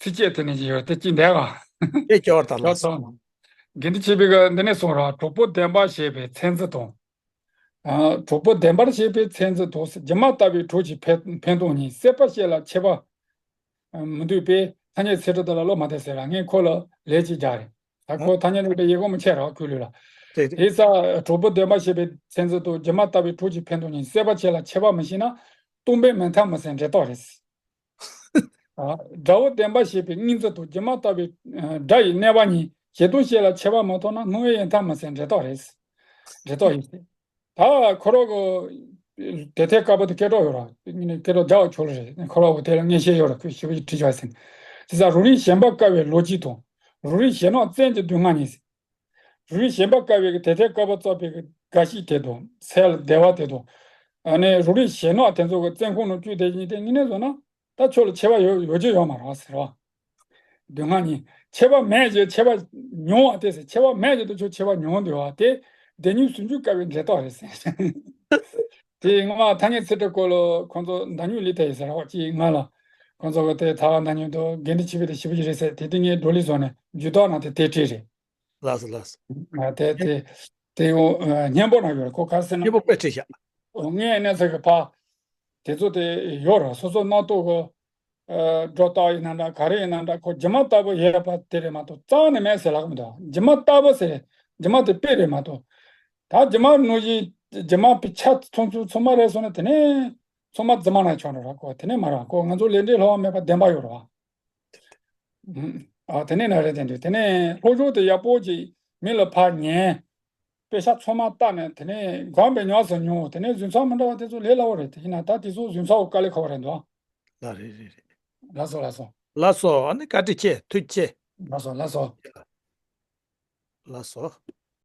ཚིགས་བཅད་དེ་ནས་ཅིག་ཡོད་དེ་ཅིག་འདས་ག་དེ་སྐྱོར་དང་། ལགས་སོ། དགེ་འདུན་ཆོས་འཕེལ་གི་འདི་ནས་གསུངས་ར། གྲོགས་པོ་བདེན་པ་ཞེས་པའི་མཚན་རྩི་དང་། ཨ་གྲོགས་པོ་བདེན་པར་ཤེས་པའི་མཚན་རྩི་དང་། སྒྱུ་མ་ལྟ་བུའི་གྲོགས་ཀྱི་ཕན་ཕན་སྟངས་གཉིས། སྲེད་པ་བཅས་ལ་ཁྱད་པར་མི་འདུག་པས། ཐ་སྙད་ཚིག་འབྲུ་དེ་ལ་བློ་མ་གཏད་ཟེར་ལ། ངས་ཁོ་ལ་ལན་གཅིག་རྒྱག་རེད། ད་ཁོ་ཐ་སྙད་རིག་པའི་ཡིག་གོ་མི་ཆེ་ར་ཁུ་ལུས་ལ། དེ་དེ་ཡིག་ས་གྲོགས་པོ་བདེན་པར་ཤེས་པའི་མཚན་རྩི་དང་། སྒྱུ་མ་ལྟ་བུའི་གྲོགས་ཀྱི་ཕན་སྟངས་གཉིས། སྲེད་པ་བཅས་ལ་ཁྱད་པར་མི་ཤེས་ན། སྟོང་པའི་མིང་མཐའ་མི་ཟིན་འབྲས་རྟགས་རེད། ཨ་དགྲ་བོ་བདེན་པར་ཤེས་པའི་གཉིས་འཛིན་དང་། སྒྱུ་མ་ལྟ་བུའི་ཨ་དགྲ་ཡི་གནས་པ་གཉིས། གཞན་དོན་བཅས་ལ་ཁྱད་པར་མ་མཐོང་ན། སྣང་བའི་ཡུལ་མཐའ་མི་ཟིན་འབྲས་རྟགས་རེད། འབྲས་རྟགས་ཡིན་ཏེ། ད་ཁོ་རང་གི་དེ་ཐད་དཀར་པོ་དེ་སྐད་གྲགས་ཡོད་ར། སྐད་གྲགས་རྒྱ་བ་ཆོག་ལ་རེད། ཁོ་རང་གི་དེ་ལ་མངོན་ཤེས་ཡོད་ར། ཁོས་ཞིབ་པོ་ཅིག་བྲིས་བྱ་ཟིན། དེ་ས་རང་རིག་ཞེན་པ་དཀར་བའི་ལོ་རྒྱུས་དང་། རང་རིག་ཞེད་སྣང་བཙན་གྱི་སྡུག་བསྔལ་གཉིས། རང་རིག་ཞེན་པ་དཀར་བའི་གི་དེ་ཐད་དཀར་པོ་བཙགས་པའི་གི་རྒ་ཤི་དེ་དང་། སེལ་བདེ་བ་དེ་དང་། ཨ་ནི་རང་རིག་ཞེད་སྣང་དེ་ཚོ་གི་བཙན་ཁང་ནང་བཅུག་དེ་ཡིན་ཏེ། དངོས་གནས་བཟོ་ན་ད་ཁྱོད་ལ་ཁྱད་པར་ཡོད་ཡོད་ཀྱི་ཡོད་མ་རེད་ཟེར་བ། སྡུག་བསྔལ་གཉིས། ཁྱད་པར་མེད་ཅེས་ཁྱད་པར་མྱོང་བ་དེ་ཟེར། ཁྱད་པར་མེད་ཅེས་དུ་ཁྱོད་ཁྱད་པར་མྱོང་འདུག་བ་དེ། བདེན་གཉིས་ཟུང་འཇུག་དཀའ་བའི་འབྲས་རྟགས་རེད་ཟེར། དེ་སྔོན་མ་ཐ་སྙད་ཚིག་འབྲུ་སྐོར་ལ་ཁོང་ཚོ་མདའ་སྨྱུག་ལི་ཐེ་ཡིན་ཟེར་རོགས་ཅིག་ང་ལ། ཁོང་ཚོ་གི་དེ་ཐ་བ་མདའ་སྨྱུག་དང་དགེ་འདུན་ཆོས་འཕེལ་དེ་ཞེ་པོ་ཅིག་རེད་ཟེར། དེ་དུས་ངས་བགྲོ་གླེང་བཟོས་ནས་ཇུས་གཏོགས་གནང་སྟེ་དེ་བྲིས་རེད། ལགས་སོ་ལགས་སོ། ཨ་དེ་དེ་དེ་འོ་ཨ་སྙན་པོ་ནང་ཡོད་རེད། ཁོ་ག་རེ་ཟེར་ན། སྙན་པོ་དཔེ་བྲིས་ཤག་ངས་གནས་ཚུལ་གྱི་ཕ་དེ་ཚོ་དེ་ཡོད་རེད། སོ་སོ་རྣམ་རྟོག་གི་ཨ་སྒྲོ་བཏགས་ཡིན་ན་འདྲ། ག་རེ་ཡིན་ན་འདྲ། ཁོ་སྒྱུ་མ་ལྟ་བུ་ཡོད་པ་དེ་རེད་མ་གཏོགས་རྩ་བ་ནས་མེད་ཟེར་ལབ་ཀྱི་མི་འདུག་སྒྱུ་མ་ལྟ་བུ་ཟེར་རེད། སྒྱུ་མ་དེ་དཔེ་རེད་མ་གཏོགས། ད་སྒྱུ་མ་ནང་བཞིན་སྒྱུ་མ་པའི་ཆ་ཚང་ཚང་ཚང་མ་རེད་སོང་ན་དེ་ནས་ཚང་མ་རྫུན་མ་ན་ཆོག་འགྲོ་ར། ཁོ་དེ་ནས་མ་རེད། ཁོ་ང་ཚོ་ལས་འབྲས་སླུ་བ་མེད་པ་བདེན་པ་ཡོད་རེད་བ། ཨ་དེ་ནས་ན་རེད་དེ་འདྲ། དེ་ནས་སློབ་སྦྱོང་དེ་ཡག་པོ་ཅིག་མི་ལ་ཕར་ཉན། དཔེ་ཆ་ཚང་མ་བལྟས་ནས་དེ་ནས་གོམས་པའི་ཉམས་སུ་མྱོང་། དེ་ནས་རྫུན་ཚང་མི་འདྲ་བ་དེ་ཚོ་ལས་སླ་བོ་རེད། དེ་ཡིན་ན་ད་དེ་ཚོ་རྫུན་ཚང་བོ་དཀའ་ལས་ཁག་པོ་རེད་འདུག་ལགས་རེད་རེད་རེད། ལགས་སོ་ལགས་སོ། ལགས་སོ། ཨ་ནི་བཀའ་དྲིན་ཆེ། ཐུགས་རྗེ་ཆེ། ལགས་སོ་ལགས་སོ། ལགས་སོ།